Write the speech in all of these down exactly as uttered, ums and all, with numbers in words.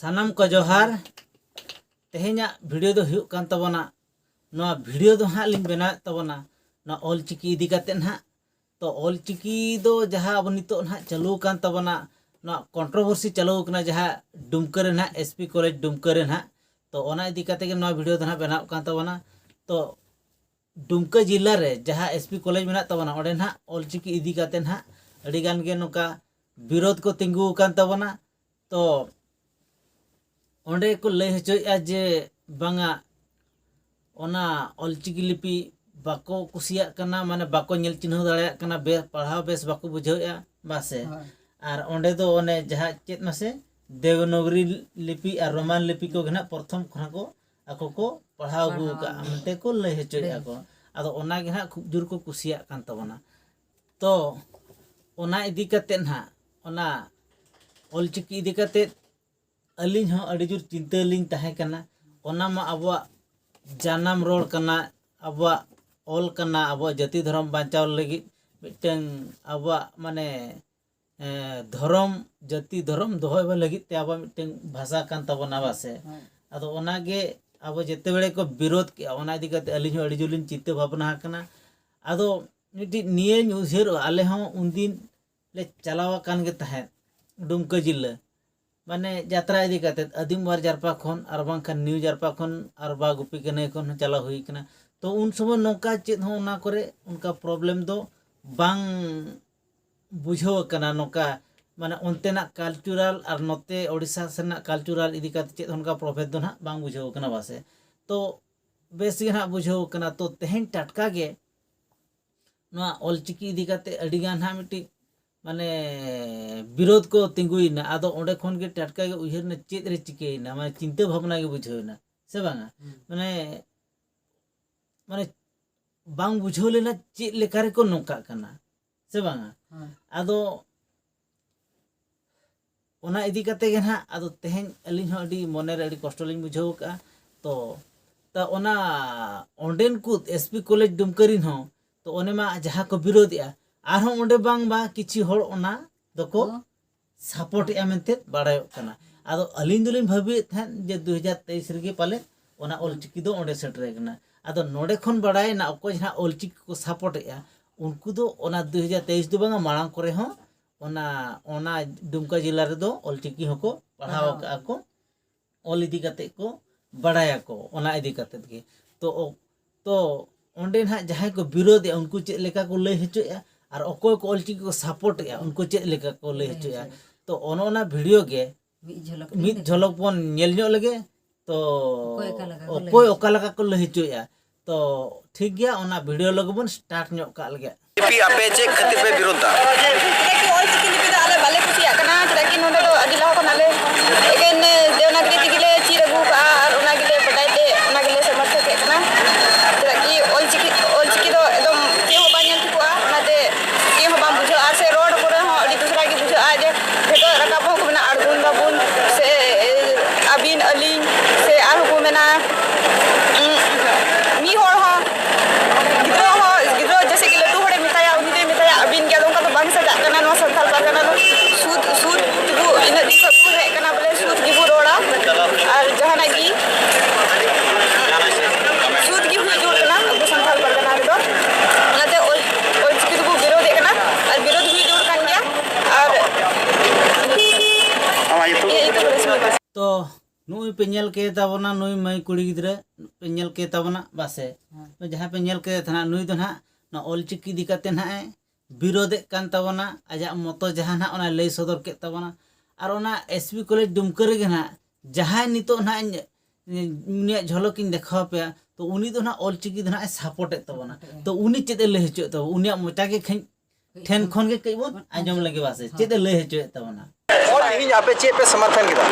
ᱥᱟᱱᱟᱢ ᱠᱚ ᱡᱚᱦᱟᱨ᱾ ᱛᱮᱦᱮᱧᱟᱜ ᱵᱷᱤᱰᱤᱭᱳ ᱫᱚ ᱦᱩᱭᱩᱜ ᱠᱟᱱ ᱛᱟᱵᱚᱱᱟ, ᱱᱚᱣᱟ ᱵᱷᱤᱰᱤᱭᱳ ᱫᱚ ᱦᱟᱸᱜ ᱞᱤᱧ ᱵᱮᱱᱟᱣᱮᱫ ᱛᱟᱵᱚᱱᱟ ᱱᱚᱣᱟ ᱚᱞᱪᱤᱠᱤ ᱤᱫᱤ ᱠᱟᱛᱮᱫ ᱦᱟᱸᱜ᱾ ᱛᱚ ᱚᱞᱪᱤᱠᱤ ᱫᱚ ᱡᱟᱦᱟᱸ ᱟᱵᱚ ᱱᱤᱛᱚᱜ ᱱᱟᱦᱟᱜ ᱪᱟᱹᱞᱩ ᱟᱠᱟᱱ ᱛᱟᱵᱚᱱᱟ, ᱱᱚᱣᱟ ᱠᱚᱱᱴᱨᱳᱵᱷᱟᱨᱥᱤ ᱪᱟᱹᱞᱩ ᱟᱠᱟᱱᱟ ᱡᱟᱦᱟᱸ ᱰᱩᱢᱠᱟᱹ ᱨᱮ ᱱᱟᱦᱟᱜ, ᱮᱥ ᱯᱤ ᱠᱚᱞᱮᱡᱽ ᱰᱩᱢᱠᱟᱹ ᱨᱮ ᱱᱟᱦᱟᱜ, ᱛᱚ ᱚᱱᱟ ᱤᱫᱤ ᱠᱟᱛᱮ ᱜᱮ ᱱᱚᱣᱟ ᱵᱷᱤᱰᱤᱭᱳ ᱫᱚ ᱱᱟᱦᱟᱜ ᱵᱮᱱᱟᱣ ᱠᱟᱱ ᱛᱟᱵᱚᱱᱟ᱾ ᱛᱚ ᱰᱩᱢᱠᱟᱹ ᱡᱤᱞᱟ ᱨᱮ ᱡᱟᱦᱟᱸ ᱮᱥ ᱯᱤ ᱠᱚᱞᱮᱡᱽ ᱢᱮᱱᱟᱜ ᱛᱟᱵᱚᱱᱟ, ᱚᱸᱰᱮ ᱱᱟᱦᱟᱜ ᱚᱞᱪᱤᱠᱤ ᱤᱫᱤ ᱠᱟᱛᱮ ᱱᱟᱦᱟᱜ ᱟᱹᱰᱤ ᱜᱟᱱ ᱜᱮ ᱱᱚᱝᱠᱟ ᱵᱤᱨᱳᱫᱷ ᱠᱚ ᱛᱤᱸᱜᱩ ᱟᱠᱟᱱ ᱛᱟᱵᱚᱱᱟ᱾ ᱛᱚ ᱚᱸᱰᱮ ᱠᱚ ᱞᱟᱹᱭ ᱦᱚᱪᱚᱭᱮᱫᱼᱟ ᱡᱮ ᱵᱟᱝᱟ, ᱚᱱᱟ ᱚᱞᱪᱤᱠᱤ ᱞᱤᱯᱤ ᱵᱟᱠᱚ ᱠᱩᱥᱤᱭᱟᱜ ᱠᱟᱱᱟ, ᱢᱟᱱᱮ ᱵᱟᱠᱚ ᱧᱮᱞ ᱪᱤᱱᱦᱟᱹᱣ ᱫᱟᱲᱮᱭᱟᱜ ᱠᱟᱱᱟ, ᱵᱮ-, ᱯᱟᱲᱦᱟᱣ ᱵᱮᱥ ᱵᱟᱠᱚ ᱵᱩᱡᱷᱟᱹᱣᱮᱫᱼᱟ ᱵᱟᱥᱮ᱾ ᱦᱳᱭ᱾ ᱟᱨ ᱚᱸᱰᱮ ᱫᱚ ᱚᱱᱮ ᱡᱟᱦᱟᱸ ᱪᱮᱫ ᱢᱟᱥᱮ ᱫᱮᱵᱽᱱᱟᱜᱚᱨᱤ ᱞᱤᱯᱤ ᱟᱨ ᱨᱳᱢᱟᱱ ᱞᱤᱯᱤ ᱠᱚᱜᱮ ᱱᱟᱦᱟᱜ ᱯᱨᱚᱛᱷᱚᱢ ᱠᱷᱚᱱᱟᱜ ᱠᱚ ᱟᱠᱚ ᱠᱚ ᱯᱟᱲᱦᱟᱣ ᱟᱹᱜᱩ ᱯᱟᱲᱦᱟᱣ ᱟᱠᱟᱫᱼᱟ ᱟᱹᱜᱩ᱾ ᱢᱮᱱᱛᱮ ᱠᱚ ᱞᱟᱹᱭ ᱦᱚᱪᱚᱭᱮᱫᱼᱟ ᱵᱮᱥ᱾ ᱠᱚ᱾ ᱟᱫᱚ ᱚᱱᱟ ᱜᱮ ᱱᱟᱦᱟᱜ ᱠᱷᱩᱵ ᱡᱳᱨ ᱠᱚ ᱠᱩᱥᱤᱭᱟᱜ ᱠᱟᱱ ᱛᱟᱵᱚᱱᱟ᱾ ᱛᱚ ᱚᱱᱟ ᱤᱫᱤ ᱠᱟᱛᱮᱫ ᱱᱟᱦᱟᱜ, ᱚᱱᱟ ᱚᱞᱪᱤᱠᱤ ᱤᱫᱤ ᱠᱟᱛᱮᱫ ᱟᱹᱞᱤᱧ ᱦᱚᱸ ᱟᱹᱰᱤ ᱡᱳᱨ ᱪᱤᱱᱛᱟᱹ ᱞᱤᱧ ᱛᱟᱦᱮᱸ ᱠᱟᱱᱟ᱾ ᱚᱱᱟ ᱢᱟ ᱟᱵᱚᱣᱟᱜ ᱡᱟᱱᱟᱢ ᱨᱚᱲ ᱠᱟᱱᱟ, ᱟᱵᱚᱣᱟᱜ ᱚᱞ ᱠᱟᱱᱟ, ᱟᱵᱚᱣᱟᱜ ᱡᱟᱹᱛᱤ ᱫᱷᱚᱨᱚᱢ ᱵᱟᱧᱪᱟᱣ ᱞᱟᱹᱜᱤᱫ ᱢᱤᱫᱴᱟᱝ ᱟᱵᱚᱣᱟᱜ ᱢᱟᱱᱮ, ᱮᱸ, ᱫᱷᱚᱨᱚᱢ, ᱡᱟᱹᱛᱤ ᱫᱷᱚᱨᱚᱢ ᱫᱚᱦᱚᱭ ᱞᱟᱹᱜᱤᱫ ᱛᱮ ᱟᱵᱚᱣᱟᱜ ᱢᱤᱫᱴᱟᱝ ᱵᱷᱟᱥᱟ ᱠᱟᱱ ᱛᱟᱵᱚᱱᱟ ᱵᱟᱥᱮ᱾ ᱦᱮᱸ᱾ ᱟᱫᱚ ᱚᱱᱟᱜᱮ ᱟᱵᱚ ᱡᱮᱛᱮ ᱵᱮᱲᱮ ᱠᱚ ᱵᱤᱨᱳᱫᱷ ᱠᱮᱜᱼᱟ, ᱚᱱᱟ ᱤᱫᱤ ᱠᱟᱛᱮ ᱟᱹᱞᱤᱧ ᱦᱚᱸ ᱟᱹᱰᱤ ᱡᱳᱨ ᱞᱤᱧ ᱪᱤᱱᱛᱟᱹ ᱵᱷᱟᱵᱽᱱᱟ ᱟᱠᱟᱱᱟ᱾ ᱟᱫᱚ ᱢᱤᱫᱴᱤᱡ ᱱᱤᱭᱟᱹᱧ ᱩᱭᱦᱟᱹᱨᱚᱜᱼᱟ, ᱟᱞᱮ ᱦᱚᱸ ᱩᱱᱫᱤᱱ ᱞᱮ ᱪᱟᱞᱟᱣ ᱟᱠᱟᱱ ᱜᱮ ᱛᱟᱦᱮᱸᱫ ᱰᱩᱢᱠᱟᱹ ᱡᱤᱞᱟᱹ, ᱢᱟᱱᱮ ᱡᱟᱛᱨᱟ ᱤᱫᱤ ᱠᱟᱛᱮᱫ ᱟᱹᱫᱤᱢ ᱚᱣᱟᱨ ᱡᱟᱨᱯᱟ ᱠᱷᱚᱱ ᱟᱨ ᱵᱟᱝᱠᱷᱟᱱ ᱱᱤᱭᱩ ᱡᱟᱨᱯᱟ ᱠᱷᱚᱱ ᱟᱨ ᱵᱟ ᱜᱩᱯᱤ ᱠᱟᱹᱱᱟᱹᱭ ᱠᱷᱚᱱ ᱦᱚᱸ ᱪᱟᱞᱟᱣ ᱦᱩᱭ ᱠᱟᱱᱟ᱾ ᱛᱚ ᱩᱱ ᱥᱚᱢᱚᱭ ᱱᱚᱝᱠᱟ ᱪᱮᱫ ᱦᱚᱸ ᱚᱱᱟ ᱠᱚᱨᱮ ᱚᱱᱠᱟ ᱯᱨᱚᱵᱞᱮᱢ ᱫᱚ ᱵᱟᱝ ᱵᱩᱡᱷᱟᱹᱣ ᱟᱠᱟᱱᱟ᱾ ᱱᱚᱝᱠᱟ ᱢᱟᱱᱮ ᱚᱱᱛᱮᱱᱟᱜ ᱠᱟᱞᱪᱩᱨᱟᱞ ᱟᱨ ᱱᱚᱛᱮ ᱳᱰᱤᱥᱟ ᱥᱮᱱᱟᱜ ᱠᱟᱞᱪᱩᱨᱟᱞ ᱤᱫᱤ ᱠᱟᱛᱮ ᱪᱮᱫ ᱦᱚᱸ ᱚᱱᱠᱟ ᱯᱨᱚᱵᱷᱮᱫ ᱫᱚ ᱱᱟᱦᱟᱜ ᱵᱟᱝ ᱵᱩᱡᱷᱟᱹᱣ ᱟᱠᱟᱱᱟ ᱵᱟᱥᱮ᱾ ᱛᱚ ᱵᱮᱥ ᱜᱮ ᱱᱟᱦᱟᱜ ᱵᱩᱡᱷᱟᱹᱣ ᱟᱠᱟᱱᱟ᱾ ᱛᱚ ᱛᱮᱦᱮᱧ ᱴᱟᱴᱠᱟ ᱜᱮ ᱱᱚᱣᱟ ᱚᱞᱪᱤᱠᱤ ᱤᱫᱤ ᱠᱟᱛᱮ ᱟᱹᱰᱤ ᱜᱟᱱ ᱦᱟᱸᱜ ᱢᱤᱫᱴᱤᱡ ᱢᱟᱱᱮ ᱵᱤᱨᱳᱫᱷ ᱠᱚ ᱛᱤᱸᱜᱩᱭᱮᱱᱟ᱾ ᱟᱫᱚ ᱚᱸᱰᱮ ᱠᱷᱚᱱ ᱜᱮ ᱴᱟᱴᱠᱟ ᱜᱮ ᱩᱭᱦᱟᱹᱨ ᱮᱱᱟ, ᱪᱮᱫ ᱨᱮ ᱪᱤᱠᱟᱹᱭᱮᱱᱟ, ᱢᱟᱱᱮ ᱪᱤᱱᱛᱟᱹ ᱵᱷᱟᱵᱽᱱᱟ ᱜᱮ ᱵᱩᱡᱷᱟᱹᱣ ᱮᱱᱟ, ᱥᱮ ᱵᱟᱝᱟ? ᱦᱩᱸ᱾ ᱢᱟᱱᱮ, ᱢᱟᱱᱮ ᱵᱟᱝ ᱵᱩᱡᱷᱟᱹᱣ ᱞᱮᱱᱟ ᱪᱮᱫ ᱞᱮᱠᱟ ᱨᱮᱠᱚ ᱱᱚᱝᱠᱟᱜ ᱠᱟᱱᱟ, ᱥᱮ ᱵᱟᱝᱟ? ᱦᱳᱭ᱾ ᱟᱫᱚ ᱚᱱᱟ ᱤᱫᱤ ᱠᱟᱛᱮ ᱜᱮ ᱱᱟᱦᱟᱜ, ᱟᱫᱚ ᱛᱮᱦᱮᱧ ᱟᱹᱞᱤᱧ ᱦᱚᱸ ᱟᱹᱰᱤ ᱢᱚᱱᱮ ᱨᱮ ᱟᱹᱰᱤ ᱠᱚᱥᱴᱚ ᱞᱤᱧ ᱵᱩᱡᱷᱟᱹᱣ ᱟᱠᱟᱫᱼᱟ᱾ ᱛᱚ, ᱛᱟ ᱚᱱᱟ ᱚᱸᱰᱮᱱ ᱠᱚ ᱮᱥ ᱯᱤ ᱠᱚᱞᱮᱡᱽ ᱰᱩᱢᱠᱟᱹ ᱨᱤᱱ ᱦᱚᱸ, ᱛᱚ ᱚᱱᱮ ᱢᱟ ᱡᱟᱦᱟᱸ ᱠᱚ ᱵᱤᱨᱳᱫᱷᱮᱜᱼᱟ, ᱟᱨᱦᱚᱸ ᱚᱸᱰᱮ ᱵᱟᱝ ᱵᱟ ᱠᱤᱪᱷᱩ ᱦᱚᱲ ᱚᱱᱟ ᱫᱚᱠᱚ ᱦᱚᱸ᱾ ᱥᱟᱯᱳᱨᱴ ᱮᱜᱼᱟ ᱢᱮᱱᱛᱮ ᱵᱟᱲᱟᱭᱚᱜ ᱠᱟᱱᱟ᱾ ᱟᱫᱚ ᱟᱹᱞᱤᱧ ᱫᱚᱞᱤᱧ ᱵᱷᱟᱹᱵᱤᱭᱮᱫ ᱛᱟᱦᱮᱸᱫ ᱡᱮ ᱫᱩ ᱦᱟᱡᱟᱨ ᱛᱮᱭᱤᱥ ᱨᱮᱜᱮ ᱯᱟᱞᱮ ᱚᱱᱟ ᱚᱞᱪᱤᱠᱤ ᱫᱚ ᱚᱸᱰᱮ ᱥᱮᱴᱮᱨ ᱟᱠᱟᱱᱟ᱾ ᱟᱫᱚ ᱱᱚᱰᱮ ᱠᱷᱚᱱ ᱵᱟᱲᱟᱭᱮᱱᱟ, ᱚᱠᱚᱭ ᱡᱟᱦᱟᱸ ᱚᱞᱪᱤᱠᱤ ᱠᱚ ᱥᱟᱯᱳᱨᱴ ᱮᱫᱼᱟ, ᱩᱱᱠᱩ ᱫᱚ ᱚᱱᱟ ᱫᱩ ᱦᱟᱡᱟᱨ ᱛᱮᱭᱤᱥ ᱫᱚ ᱵᱟᱝᱟ, ᱢᱟᱲᱟᱝ ᱠᱚᱨᱮ ᱦᱚᱸ ᱚᱱᱟ ᱚᱱᱟ ᱰᱩᱢᱠᱟ ᱡᱮᱞᱟ ᱨᱮᱫᱚ ᱚᱞᱪᱤᱠᱤ ᱦᱚᱸᱠᱚ ᱯᱟᱲᱦᱟᱣ ᱟᱠᱟᱫᱼᱟ ᱠᱚ, ᱚᱞ ᱤᱫᱤ ᱠᱟᱛᱮᱫ ᱠᱚ ᱵᱟᱲᱟᱭᱟᱠᱚ, ᱚᱱᱟ ᱤᱫᱤ ᱠᱟᱛᱮᱫ ᱜᱮ᱾ ᱛᱚ ᱛᱚ ᱚᱸᱰᱮ ᱱᱟᱦᱟᱜ ᱡᱟᱦᱟᱸᱭ ᱠᱚ ᱵᱤᱨᱳᱫᱮᱜᱼᱟ, ᱩᱱᱠᱩ ᱪᱮᱫ ᱞᱮᱠᱟ ᱠᱚ ᱞᱟᱹᱭ ᱦᱚᱪᱚᱭᱮᱫᱼᱟ, ᱟᱨ ᱚᱠᱚᱭ ᱠᱚ ᱚᱞᱪᱤᱠᱤ ᱠᱚ ᱥᱟᱯᱳᱨᱴ ᱮᱫᱼᱟ, ᱩᱱᱠᱩ ᱪᱮᱫ ᱞᱮᱠᱟ ᱠᱚ ᱞᱟᱹᱭ ᱦᱚᱪᱚᱭᱮᱫᱼᱟ᱾ ᱛᱚ ᱚᱱᱮ ᱚᱱᱟ ᱵᱷᱤᱰᱤᱭᱳ ᱜᱮ ᱢᱤᱫ ᱡᱷᱚᱞᱚᱠ ᱢᱤᱫ ᱡᱷᱚᱞᱚᱠ ᱵᱚᱱ ᱧᱮᱞ ᱧᱚᱜ ᱞᱮᱜᱮ᱾ ᱛᱚ ᱚᱠᱚᱭ ᱚᱠᱟ ᱞᱮᱠᱟ ᱠᱚ ᱞᱟᱹᱭ ᱚᱠᱚᱭ ᱦᱚᱪᱚᱭᱮᱫᱼᱟ? ᱚᱠᱟ ᱞᱮᱠᱟ ᱠᱚ ᱞᱟᱹᱭ ᱦᱚᱪᱚᱭᱮᱫᱼᱟ᱾ ᱛᱚ ᱴᱷᱤᱠ ᱜᱮᱭᱟ, ᱚᱱᱟ ᱵᱷᱤᱰᱤᱭᱳ ᱞᱟᱹᱜᱤᱫ ᱵᱚᱱ ᱥᱴᱟᱨᱴ ᱧᱚᱜ ᱠᱟᱜ ᱞᱮᱜᱮ᱾ ᱯᱤ ᱟᱯᱮ ᱪᱮᱫ ᱠᱷᱟᱹᱛᱤᱨ ᱯᱮ ᱵᱤᱨᱳᱫᱟ? ᱪᱮᱫᱟᱜ ᱠᱤ ᱚᱞ ᱪᱤᱠᱤ ᱞᱤᱯᱤ ᱫᱚ ᱟᱞᱮ ᱵᱟᱞᱮ ᱠᱩᱥᱤᱭᱟᱜ ᱠᱟᱱᱟ, ᱪᱮᱫᱟᱜ ᱠᱤ ᱱᱚᱰᱮ ᱫᱚ ᱟᱹᱰᱤ ᱞᱟᱦᱟ ᱠᱷᱚᱱ ᱟᱞᱮ ᱮᱠᱮᱱ ᱫᱮᱵᱽᱱᱟᱜᱚᱨᱤ ᱛᱮᱜᱮ ᱞᱮ ᱪᱮᱫ ᱟᱹᱜᱩ ᱠᱟᱜᱼᱟ ᱟᱨ ᱚᱱᱟ ᱜᱮᱞᱮ ᱵᱟᱰᱟᱭ ᱛᱮ ᱚᱱᱟ ᱜᱮᱞᱮ ᱥᱚᱢᱚᱨᱛᱷᱚᱱ ᱮᱫ ᱠᱟᱱᱟ᱾ ᱪᱮᱫᱟᱜ ᱠᱤ ᱚᱞ ᱪᱤᱠᱤ ᱚᱞ ᱪᱤᱠᱤ ᱫᱚ ᱮᱠᱫᱚᱢ ᱪᱮᱫ ᱦᱚᱸ ᱵᱟᱝ ᱧᱮᱞ ᱴᱷᱤᱠᱚᱜᱼᱟ, ᱚᱱᱟᱛᱮ ᱪᱮᱫ ᱦᱚᱸ ᱵᱟᱝ ᱵᱩᱡᱷᱟᱹᱜᱼᱟ᱾ ᱟᱨ ᱥᱮ ᱨᱚᱲ ᱠᱚᱨᱮ ᱦᱚᱸ ᱟᱹᱰᱤ ᱫᱚᱥᱨᱟ ᱜᱮ ᱵᱩᱡᱷᱟᱹᱜᱼᱟ, ᱡᱮ ᱵᱷᱮᱫᱚᱜ ᱨᱟᱠᱟᱵ ᱦᱚᱸ ᱠᱚ ᱢᱮᱱᱟ ᱟᱬᱜᱚᱱ ᱵᱟᱵᱚᱱ ᱥᱮ ᱟᱹᱵᱤᱱ ᱟᱹᱞᱤᱧ ᱥᱮ ᱟᱨᱦᱚᱸ ᱠᱚ ᱢᱮᱱᱟ ᱩᱸ, ᱢᱤᱫ ᱦᱚᱲ ᱦᱚᱸ ᱜᱤᱫᱽᱨᱟᱹ ᱦᱚᱸ ᱜᱤᱫᱽᱨᱟᱹ ᱡᱮᱭᱥᱮ ᱠᱤ ᱞᱟᱹᱴᱩ ᱦᱚᱲᱮ ᱢᱮᱛᱟᱭᱟ, ᱩᱱᱤ ᱫᱚᱭ ᱢᱮᱛᱟᱭᱟ ᱟᱹᱵᱤᱱ ᱜᱮ᱾ ᱟᱫᱚ ᱚᱱᱠᱟ ᱫᱚ ᱵᱟᱝ ᱥᱟᱡᱟᱜ ᱠᱟᱱᱟ ᱱᱚᱣᱟ ᱥᱟᱱᱛᱟᱲ ᱯᱟᱨᱜᱟᱱᱟ ᱫᱚ᱾ ᱥᱩᱫ ᱥᱩᱫ ᱛᱮᱵᱚ ᱤᱱᱟᱹᱜ ᱫᱤᱱ ᱠᱷᱚᱱ ᱵᱚ ᱦᱮᱡ ᱠᱟᱱᱟ ᱵᱚᱞᱮ ᱥᱩᱫ ᱜᱮᱵᱚ ᱨᱚᱲᱟ ᱟᱨ ᱡᱟᱦᱟᱱᱟᱜ ᱜᱮ ᱥᱩᱫ ᱜᱮ ᱦᱩᱭᱩᱜ ᱡᱟᱹᱨᱩᱲ ᱠᱟᱱᱟ ᱟᱵᱚ ᱥᱟᱱᱛᱟᱲ ᱯᱟᱨᱜᱟᱱᱟ ᱨᱮᱫᱚ᱾ ᱚᱱᱟᱛᱮ ᱚᱞ ᱚᱞᱪᱤᱠᱤ ᱫᱚᱵᱚ ᱵᱤᱨᱳᱫᱮᱫ ᱠᱟᱱᱟ ᱟᱨ ᱵᱤᱨᱳᱫ ᱦᱩᱭᱩᱜ ᱡᱟᱹᱨᱩᱲ ᱠᱟᱱ ᱜᱮᱭᱟ᱾ ᱟᱨ ᱟᱢᱟᱜ ᱧᱩᱛᱩᱢ? ᱤᱧᱟᱹᱜ ᱧᱩᱛᱩᱢ ᱨᱮᱥᱢᱟ ᱵᱟᱥᱠᱮ᱾ ᱛᱚ ᱱᱩᱭ ᱯᱮ ᱧᱮᱞ ᱠᱮᱫ ᱛᱟᱵᱚᱱᱟ, ᱱᱩᱭ ᱢᱟᱹᱭ ᱠᱩᱲᱤ ᱜᱤᱫᱽᱨᱟᱹ ᱯᱮ ᱧᱮᱞ ᱠᱮᱫ ᱛᱟᱵᱚᱱᱟ ᱵᱟᱥᱮ? ᱦᱮᱸ᱾ ᱱᱩᱭ ᱡᱟᱦᱟᱸᱭ ᱯᱮ ᱧᱮᱞ ᱠᱮᱫ ᱛᱟᱦᱮᱱᱟ, ᱱᱩᱭ ᱫᱚ ᱱᱟᱦᱟᱜ ᱱᱚᱣᱟ ᱚᱞᱪᱤᱠᱤ ᱤᱫᱤ ᱠᱟᱛᱮ ᱱᱟᱦᱟᱜ ᱮ ᱵᱤᱨᱳᱫᱮᱫ ᱠᱟᱱ ᱛᱟᱵᱚᱱᱟ᱾ ᱟᱡᱟᱜ ᱢᱚᱛᱚ ᱡᱟᱦᱟᱸ ᱱᱟᱦᱟᱜ ᱚᱱᱟᱭ ᱞᱟᱹᱭ ᱥᱚᱫᱚᱨ ᱠᱮᱫ ᱛᱟᱵᱚᱱᱟ᱾ ᱟᱨ ᱚᱱᱟ ᱮᱥ ᱵᱤ ᱠᱚᱞᱮᱡᱽ ᱰᱩᱢᱠᱟᱹ ᱨᱮᱜᱮ ᱱᱟᱦᱟᱜ ᱡᱟᱦᱟᱸᱭ ᱱᱤᱛᱚᱜ ᱱᱟᱦᱟᱜ ᱤᱧ, ᱩᱱᱤᱭᱟᱜ ᱡᱷᱚᱞᱚᱠ ᱤᱧ ᱫᱮᱠᱷᱟᱣ ᱟᱯᱮᱭᱟ, ᱛᱚ ᱩᱱᱤ ᱫᱚ ᱱᱟᱦᱟᱜ ᱚᱞᱪᱤᱠᱤ ᱫᱚ ᱱᱟᱦᱟᱜ ᱮ ᱥᱟᱯᱳᱨᱴᱮᱫ ᱛᱟᱵᱚᱱᱟ᱾ ᱛᱚ ᱩᱱᱤ ᱪᱮᱫ ᱮ ᱞᱟᱹᱭ ᱦᱚᱪᱚᱭᱮᱫ ᱛᱟᱵᱚᱱᱟ, ᱩᱱᱤᱭᱟᱜ ᱢᱚᱪᱟ ᱜᱮ ᱠᱷᱟᱹᱧ ᱴᱷᱮᱱ ᱠᱷᱚᱱ ᱜᱮ ᱠᱟᱹᱡ ᱵᱚᱱ ᱟᱸᱡᱚᱢ ᱞᱮᱜᱮ ᱵᱟᱥᱮ, ᱪᱮᱫ ᱮ ᱞᱟᱹᱭ ᱦᱚᱪᱚᱭᱮᱫ ᱛᱟᱵᱚᱱᱟ᱾ ᱛᱮᱦᱮᱧ ᱟᱯᱮ ᱪᱮᱫ ᱯᱮ ᱥᱚᱢᱚᱨᱛᱷᱚᱱ ᱠᱮᱫᱟ?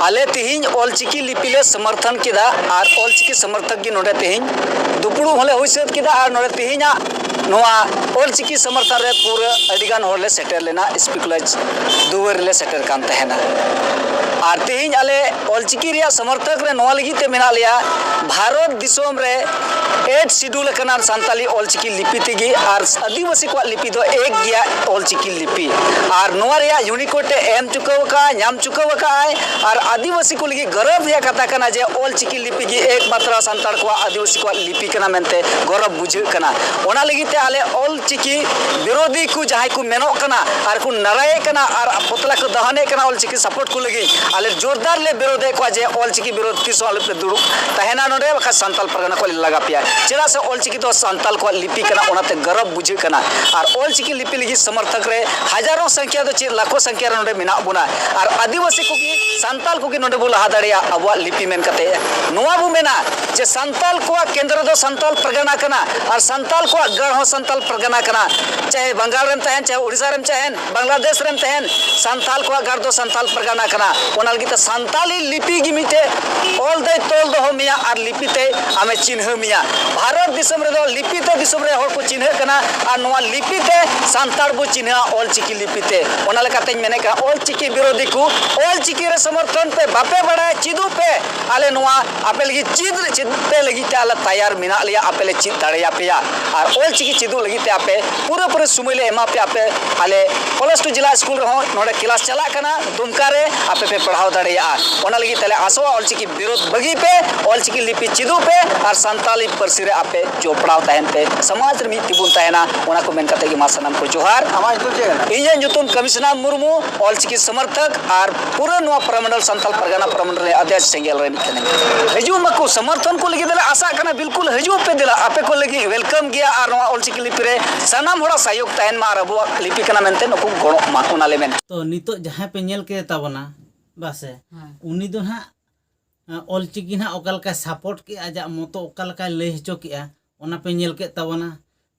ᱟᱞᱮ ᱛᱮᱦᱮᱧ ᱚᱞᱪᱤᱠᱤ ᱞᱤᱯᱤ ᱞᱮ ᱥᱚᱢᱚᱨᱛᱷᱚᱱ ᱠᱮᱫᱟ ᱟᱨ ᱚᱞᱪᱤᱠᱤ ᱥᱚᱢᱚᱨᱛᱷᱚᱠ ᱜᱮ ᱱᱚᱰᱮ ᱛᱮᱦᱮᱧ ᱫᱩᱯᱲᱩᱵ ᱦᱚᱸᱞᱮ ᱦᱩᱭ ᱥᱟᱹᱛ ᱠᱮᱫᱟ ᱟᱨ ᱱᱚᱰᱮ ᱛᱮᱦᱮᱧᱟᱜ ᱱᱚᱣᱟ ᱚᱞᱪᱤᱠᱤ ᱥᱚᱢᱚᱨᱛᱷᱚᱱ ᱨᱮ ᱯᱩᱨᱟᱹ ᱟᱹᱰᱤᱜᱟᱱ ᱦᱚᱲᱞᱮ ᱥᱮᱴᱮᱨ ᱞᱮᱱᱟ, S P College ᱫᱩᱣᱟᱹᱨ ᱨᱮᱞᱮ ᱥᱮᱴᱮᱨ ᱠᱟᱱ ᱛᱟᱦᱮᱱᱟ᱾ ᱟᱨ ᱛᱮᱦᱮᱧ ᱟᱞᱮ ᱚᱞᱪᱤᱠᱤ ᱨᱮᱭᱟᱜ ᱥᱚᱢᱚᱨᱛᱷᱚᱠ ᱨᱮ ᱱᱚᱣᱟ ᱞᱟᱹᱜᱤᱫ ᱛᱮ ᱢᱮᱱᱟᱜ ᱞᱮᱭᱟ, ᱵᱷᱟᱨᱚᱛ ᱫᱤᱥᱚᱢ ᱨᱮ eighth schedule ᱟᱠᱟᱱᱟ ᱥᱟᱱᱛᱟᱞᱤ ᱚᱞᱪᱤᱠᱤ ᱞᱤᱯᱤ ᱛᱮᱜᱮ, ᱟᱨ ᱟᱹᱫᱤᱵᱟᱹᱥᱤ ᱠᱚᱣᱟᱜ ᱞᱤᱯᱤ ᱫᱚ ᱮᱠ ᱜᱮᱭᱟ ᱚᱞᱪᱤᱠᱤ ᱞᱤᱯᱤ᱾ ᱟᱨ ᱱᱚᱣᱟ ᱨᱮᱭᱟᱜ Unicode ᱮ ᱮᱢ ᱪᱩᱠᱟᱹᱣ ᱟᱠᱟᱫᱼᱟ, ᱧᱟᱢ ᱪᱩᱠᱟᱹᱣ ᱟᱠᱟᱫᱼᱟᱭ᱾ ᱟᱨ ᱟᱹᱫᱤᱵᱟᱹᱥᱤ ᱠᱚ ᱞᱟᱹᱜᱤᱫ ᱜᱚᱨᱚᱵᱽ ᱨᱮᱭᱟᱜ ᱠᱟᱛᱷᱟ ᱠᱟᱱᱟ ᱡᱮ ᱚᱞᱪᱤᱠᱤ ᱞᱤᱯᱤ ᱜᱮ ᱮᱠᱢᱟᱛᱨᱚ ᱥᱟᱱᱛᱟᱲ ᱠᱚᱣᱟᱜ, ᱟᱹᱫᱤᱵᱟᱹᱥᱤ ᱠᱚᱣᱟᱜ ᱞᱤᱯᱤ ᱠᱟᱱᱟ ᱢᱮᱱᱛᱮ ᱜᱚᱨᱚᱵᱽ ᱵᱩᱡᱷᱟᱹᱜ ᱠᱟᱱᱟ᱾ ᱚᱱᱟ ᱞᱟᱹᱜᱤᱫ ᱛᱮ ᱟᱞᱮ ᱚᱞᱪᱤᱠᱤ ᱵᱤᱨᱳᱫᱷᱤ ᱠᱚ ᱡᱟᱦᱟᱸᱭ ᱠᱚ ᱢᱮᱱᱚᱜ ᱠᱟᱱᱟ ᱟᱨ ᱠᱚ ᱱᱟᱨᱟᱭᱮᱫ ᱠᱟᱱᱟ ᱟᱨ ᱯᱚᱛᱞᱟ ᱠᱚ ᱫᱟᱦᱟᱱᱮᱫ ᱠᱟᱱᱟ ᱚᱞᱪᱤᱠᱤ ᱥᱟᱯᱳᱨᱴ ᱠᱚ ᱞᱟᱹᱜᱤᱫ, ᱟᱞᱮ ᱡᱳᱨᱫᱟᱨ ᱞᱮ ᱵᱤᱨᱳᱫᱷᱮᱫ ᱠᱚᱣᱟ ᱡᱮ ᱚᱞᱪᱤᱠᱤ ᱵᱤᱨᱳᱫᱷ ᱛᱤᱥ ᱦᱚᱸ ᱟᱞᱚᱯᱮ ᱫᱩᱲᱩᱵ ᱛᱟᱦᱮᱱᱟ ᱱᱚᱰᱮ, ᱵᱟᱠᱷᱟᱱ ᱥᱟᱱᱛᱟᱞ ᱯᱟᱨᱜᱟᱱᱟ ᱠᱚ ᱞᱮ ᱞᱟᱜᱟ ᱯᱮᱭᱟ᱾ ᱪᱮᱫᱟᱜ ᱥᱮ ᱚᱞᱪᱤᱠᱤ ᱫᱚ ᱥᱟᱱᱛᱟᱞ ᱠᱚᱣᱟᱜ ᱞᱤᱯᱤ ᱠᱟᱱᱟ, ᱚᱱᱟᱛᱮ ᱜᱚᱨᱚᱵᱽ ᱵᱩᱡᱷᱟᱹᱜ ᱠᱟᱱᱟ᱾ ᱟᱨ ᱚᱞᱪᱤᱠᱤ ᱞᱤᱯᱤ ᱞᱟᱹᱜᱤᱫ ᱥᱚᱢᱚᱨᱛᱷᱚᱠ ᱨᱮ ᱦᱟᱡᱟᱨᱚ ᱥᱚᱝᱠᱷᱭᱟ ᱫᱚ ᱪᱮᱫ ᱞᱟᱠᱷᱚ ᱥᱚᱝᱠᱷᱭᱟ ᱨᱮ ᱱᱚᱰᱮ ᱢᱮᱱᱟᱜ ᱵᱚᱱᱟ᱾ ᱟᱨ ᱟᱹᱫᱤᱵᱟᱹᱥᱤ ᱠᱚᱜᱮ, ᱥᱟᱱᱛᱟᱞ ᱠᱚᱜᱮ ᱱᱚᱰᱮ ᱵᱚ ᱞᱟᱦᱟ ᱫᱟᱲᱮᱭᱟᱜᱼᱟ ᱟᱵᱚᱣᱟᱜ ᱞᱤᱯᱤ ᱢᱮᱱ ᱠᱟᱛᱮ᱾ ᱱᱚᱣᱟ ᱵᱚ ᱢᱮᱱᱟ ᱡᱮ ᱥᱟᱱᱛᱟᱞ ᱠᱚᱣᱟᱜ ᱠᱮᱱᱫᱨᱚ ᱫᱚ ᱥᱟᱱᱛᱟᱞ ᱯᱟᱨᱜᱟᱱᱟ ᱠᱟᱱᱟ ᱟᱨ ᱥᱟᱱᱛᱟᱞ ᱠᱚᱣᱟᱜ ᱜᱟᱲ ᱦᱚᱸ ᱥᱟᱱᱛᱟᱞ ᱯᱟᱨᱜᱟᱱᱟ ᱠᱟᱱᱟ᱾ ᱪᱟᱦᱮ ᱵᱟᱝᱜᱟᱞ ᱨᱮᱢ ᱛᱟᱦᱮᱱ, ᱪᱟᱦᱮ ᱳᱰᱤᱥᱟ ᱨᱮᱢ ᱛᱟᱦᱮᱱ, ᱵᱟᱝᱞᱟᱫᱮᱥ ᱨᱮᱢ ᱛᱟᱦᱮᱱ, ᱥᱟᱱᱛᱟᱞ ᱠᱚᱣᱟᱜ ᱜᱟᱲ ᱫᱚ ᱥᱟᱱᱛᱟᱞ ᱯᱟᱨᱜᱟᱱᱟ ᱠᱟᱱᱟ᱾ ᱚᱱᱟ ᱞᱟᱹᱜᱤᱫ ᱛᱮ ᱥᱟᱱᱛᱟᱞᱤ ᱞᱤᱯᱤ ᱜᱮ ᱢᱤᱫᱴᱮᱡ ᱚᱞ ᱫᱚᱭ ᱛᱚᱞ ᱫᱚᱦᱚ ᱢᱮᱭᱟ ᱟᱨ ᱞᱤᱯᱤ ᱛᱮ ᱟᱢᱮ ᱪᱤᱱᱦᱟᱹ ᱢᱮᱭᱟ᱾ ᱵᱷᱟᱨᱚᱛ ᱫᱤᱥᱚᱢ ᱨᱮᱫᱚ ᱞᱤᱯᱤ ᱛᱮ ᱫᱤᱥᱚᱢ ᱨᱮ ᱦᱚᱲ ᱠᱚ ᱪᱤᱱᱦᱟᱹᱜ ᱠᱟᱱᱟ ᱟᱨ ᱱᱚᱣᱟ ᱞᱤᱯᱤ ᱛᱮ ᱥᱟᱱᱛᱟᱲ ᱵᱚ ᱪᱤᱱᱦᱟᱹᱜᱼᱟ ᱚᱞᱪᱤᱠᱤ ᱞᱤᱯᱤ ᱛᱮ᱾ ᱚᱱᱟ ᱞᱮᱠᱟᱛᱮᱧ ᱢᱮᱱᱮᱫ ᱠᱟᱱᱟ, ᱚᱞᱪᱤᱠᱤ ᱵᱤᱨᱳᱫᱷᱤ ᱠᱚ ᱚᱞᱪᱤᱠᱤ ᱨᱮ ᱥᱚᱢᱚᱨᱛᱷᱚᱱ ᱯᱮ, ᱵᱟᱯᱮ ᱵᱟᱲᱟᱭᱟ, ᱪᱮᱫᱚᱜ ᱯᱮ᱾ ᱟᱞᱮ ᱱᱚᱣᱟ ᱟᱯᱮ ᱞᱟᱹᱜᱤᱫ ᱪᱮᱫ ᱨᱮ ᱪᱮᱫ ᱯᱮ ᱞᱟᱹᱜᱤᱫ ᱛᱮ ᱟᱞᱮ ᱛᱟᱭᱟᱨ ᱢᱮᱱᱟᱜ ᱞᱮᱭᱟ, ᱟᱯᱮ ᱞᱮ ᱪᱮᱫ ᱫᱟᱲᱮᱭᱟᱯᱮᱭᱟ᱾ ᱟᱨ ᱚᱞᱪᱤᱠᱤ ᱪᱮᱫᱚᱜ ᱞᱟᱹᱜᱤᱫ ᱛᱮ ᱟᱯᱮ ᱯᱩᱨᱟᱹ ᱯᱩᱨᱟᱹ ᱥᱚᱢᱚᱭ ᱞᱮ ᱮᱢᱟ ᱯᱮᱭᱟ᱾ ᱟᱯᱮ ᱟᱞᱮ ᱯᱚᱞᱟᱥ ᱴᱩ ᱡᱮᱞᱟ ᱥᱠᱩᱞ ᱨᱮᱦᱚᱸ ᱱᱚᱰᱮ ᱠᱞᱟᱥ ᱪᱟᱞᱟᱜ ᱠᱟᱱᱟ ᱫᱩᱢᱠᱟ ᱨᱮ, ᱟᱯᱮ ᱯᱮ ᱯᱟᱲᱦᱟᱣ ᱫᱟᱲᱮᱭᱟᱜᱼᱟ᱾ ᱚᱱᱟ ᱞᱟᱹᱜᱤᱫ ᱛᱮᱞᱮ ᱟᱥᱚᱜᱼᱟ, ᱚᱞᱪᱤᱠᱤ ᱵᱤᱨᱳᱫᱷ ᱵᱟᱹᱜᱤ ᱯᱮ, ᱚᱞᱪᱤᱠᱤ ᱞᱤᱯᱤ ᱪᱮᱫᱚᱜ ᱯᱮ ᱟᱨ ᱥᱟᱱᱛᱟᱞᱤ ᱯᱟᱹᱨᱥᱤ ᱨᱮ ᱟᱯᱮ ᱡᱚᱯᱲᱟᱣ ᱛᱟᱦᱮᱱ ᱯᱮ, ᱥᱚᱢᱟᱡᱽ ᱨᱮ ᱢᱤᱫ ᱛᱮᱵᱚᱱ ᱛᱟᱦᱮᱱᱟ᱾ ᱚᱱᱟ ᱠᱚ ᱢᱮᱱ ᱠᱟᱛᱮ ᱜᱮ ᱢᱟ ᱥᱟᱱᱟᱢ ᱠᱚ ᱡᱚᱦᱟᱨ᱾ ᱟᱢᱟᱜ ᱧᱩᱛᱩᱢ ᱪᱮᱫ ᱠᱟᱱᱟ? ᱤᱧᱟᱹᱜ ᱧᱩᱛᱩᱢ ᱠᱚᱢᱤᱥᱚᱱᱟᱨ ᱢᱩᱨᱢᱩ, ᱚᱞᱪᱤᱠᱤ ᱥᱚᱢᱚᱨᱛᱷᱚᱠ ᱟᱨ ᱯᱩᱨᱟᱹ ᱱᱚᱣᱟ ᱯᱨᱚᱢᱚᱱᱰᱚᱞ ᱥᱟᱱᱛᱟᱞ ᱯᱟᱨᱜᱟᱱᱟ ᱯᱨᱚᱢᱚᱱᱰᱚᱞ ᱨᱮ ᱟᱫᱮᱥ ᱥᱮᱸᱜᱮᱞ ᱨᱮ ᱢᱤᱫ ᱠᱟᱹᱱᱟᱹᱧ᱾ ᱦᱤᱡᱩᱜ ᱢᱟᱠᱚ, ᱥᱚᱢᱚᱨᱛᱷᱚᱱ ᱠᱚ ᱞᱟᱹᱜᱤᱫ ᱫᱚᱞᱮ ᱟᱥᱟᱜ ᱠᱟᱱᱟ, ᱵᱤᱞᱠᱩᱞ ᱦᱤᱡᱩᱜ ᱯᱮ, ᱫᱮᱞᱟ ᱟᱯᱮ ᱠᱚ ᱞᱟᱹᱜᱤᱫ ᱣᱮᱞᱠᱟᱢ ᱜᱮᱭᱟ ᱟᱨ ᱱᱚᱣᱟ ᱚᱞᱪᱤᱠᱤ ᱞᱤᱯᱤ ᱨᱮ ᱥᱟᱱᱟᱢ ᱦᱚᱲᱟᱜ ᱥᱟᱭᱚᱜ ᱛᱟᱦᱮᱱ ᱢᱟ ᱟᱨ ᱟᱵᱚᱣᱟᱜ ᱞᱤᱯᱤ ᱠᱟᱱᱟ ᱢᱮᱱᱛᱮ ᱱᱩᱠᱩ ᱜᱚᱲᱚᱜ ᱢᱟ, ᱚᱱᱟ ᱞᱮ ᱢᱮᱱ᱾ ᱛᱚ ᱱᱤᱛᱚᱜ ᱡᱟᱦᱟᱸᱭ ᱯᱮ ᱧᱮᱞ ᱠᱮᱫ ᱛᱟᱵᱚᱱᱟ ᱵᱟᱥᱮ, ᱦᱮᱸ᱾ ᱩᱱᱤ ᱫᱚ ᱱᱟᱦᱟᱜ, ᱟᱸ, ᱚᱞᱪᱤᱠᱤ ᱱᱟᱦᱟᱜ ᱚᱠᱟ ᱞᱮᱠᱟᱭ ᱥᱟᱯᱳᱨᱴ ᱠᱮᱜᱼᱟ, ᱟᱡᱟᱜ ᱢᱚᱛᱚ ᱚᱠᱟ ᱞᱮᱠᱟᱭ ᱞᱟᱹᱭ ᱦᱚᱪᱚ ᱠᱮᱜᱼᱟ, ᱚᱱᱟ ᱯᱮ ᱧᱮᱞ ᱠᱮᱫ ᱛᱟᱵᱚᱱᱟ᱾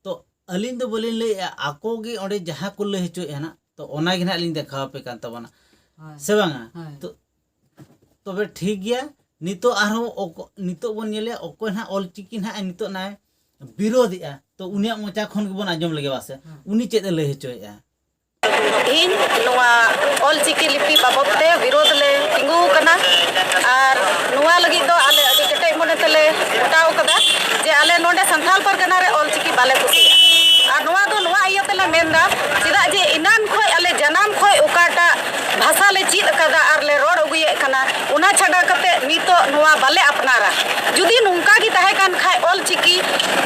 ᱛᱚ ᱟᱹᱞᱤᱧ ᱫᱚ ᱵᱟᱹᱞᱤᱧ ᱞᱟᱹᱭᱮᱜᱼᱟ, ᱟᱠᱚ ᱜᱮ ᱚᱸᱰᱮ ᱡᱟᱦᱟᱸ ᱠᱚ ᱞᱟᱹᱭ ᱦᱚᱪᱚᱭᱮᱜᱼᱟ ᱱᱟᱜ, ᱛᱚ ᱚᱱᱟ ᱜᱮ ᱱᱟᱜ ᱞᱤᱧ ᱫᱮᱠᱷᱟᱣ ᱟᱯᱮ ᱠᱟᱱ ᱛᱟᱵᱚᱱᱟ᱾ ᱦᱳᱭ᱾ ᱥᱮ ᱵᱟᱝᱟ? ᱦᱳᱭ᱾ ᱛᱚ ᱛᱚᱵᱮ ᱴᱷᱤᱠ ᱜᱮᱭᱟ᱾ ᱱᱤᱛᱚᱜ ᱟᱨᱦᱚᱸ ᱚᱠ-, ᱱᱤᱛᱚᱜ ᱵᱚᱱ ᱧᱮᱞᱮᱭᱟ ᱚᱠᱚᱭ ᱱᱟᱦᱟᱜ ᱚᱞᱪᱤᱠᱤ ᱱᱟᱦᱟᱜ ᱱᱤᱛᱚᱜ ᱱᱟᱭ ᱵᱤᱨᱳᱫᱷᱮᱜᱼᱟ, ᱛᱚ ᱩᱱᱤᱭᱟᱜ ᱢᱚᱪᱟ ᱠᱷᱚᱱ ᱜᱮᱵᱚᱱ ᱟᱸᱡᱚᱢ ᱞᱮᱜᱮ ᱵᱟᱥᱮ, ᱦᱩᱸ᱾ ᱩᱱᱤ ᱪᱮᱫ ᱮ ᱞᱟᱹᱭ ᱦᱚᱪᱚᱭᱮᱫᱼᱟ? ᱤᱧ ᱱᱚᱣᱟ ᱚᱞᱪᱤᱠᱤ ᱞᱤᱯᱤ ᱵᱟᱵᱚᱫ ᱛᱮ ᱵᱤᱨᱳᱫᱷ ᱞᱮ ᱛᱤᱸᱜᱩ ᱟᱠᱟᱱᱟ᱾ ᱟᱨ ᱱᱚᱣᱟ ᱞᱟᱹᱜᱤᱫ ᱫᱚ ᱟᱞᱮ ᱟᱹᱰᱤ ᱠᱮᱴᱮᱡ ᱢᱚᱱᱮ ᱛᱮᱞᱮ ᱜᱚᱴᱟᱣ ᱠᱟᱫᱟ ᱡᱮ ᱟᱞᱮ ᱱᱚᱰᱮ ᱥᱟᱱᱛᱟᱲ ᱯᱟᱨᱜᱟᱱᱟ ᱨᱮ ᱚᱞᱪᱤᱠᱤ ᱵᱟᱞᱮ ᱠᱩᱥᱤᱭᱟᱜᱼᱟ᱾ ᱟᱨ ᱱᱚᱣᱟ ᱫᱚ ᱱᱚᱣᱟ ᱤᱭᱟᱹ ᱛᱮᱞᱮ ᱢᱮᱱᱫᱟ, ᱪᱮᱫᱟᱜ ᱡᱮ ᱮᱱᱟᱱ ᱠᱷᱚᱱ ᱟᱞᱮ ᱡᱟᱱᱟᱢ ᱠᱷᱚᱱ ᱚᱠᱟᱴᱟᱜ ᱵᱷᱟᱥᱟ ᱞᱮ ᱪᱮᱫ ᱟᱠᱟᱫᱟ ᱟᱨ ᱞᱮ ᱨᱚᱲ ᱟᱹᱜᱩᱭᱮᱫ ᱠᱟᱱᱟ, ᱚᱱᱟ ᱪᱷᱟᱰᱟ ᱠᱟᱛᱮ ᱱᱤᱛᱚᱜ ᱱᱚᱣᱟ ᱵᱟᱞᱮ ᱟᱯᱱᱟᱨᱟ᱾ ᱡᱩᱫᱤ ᱱᱚᱝᱠᱟ ᱜᱮ ᱛᱟᱦᱮᱸ ᱠᱟᱱ ᱠᱷᱟᱡ ᱚᱞ ᱪᱤᱠᱤ,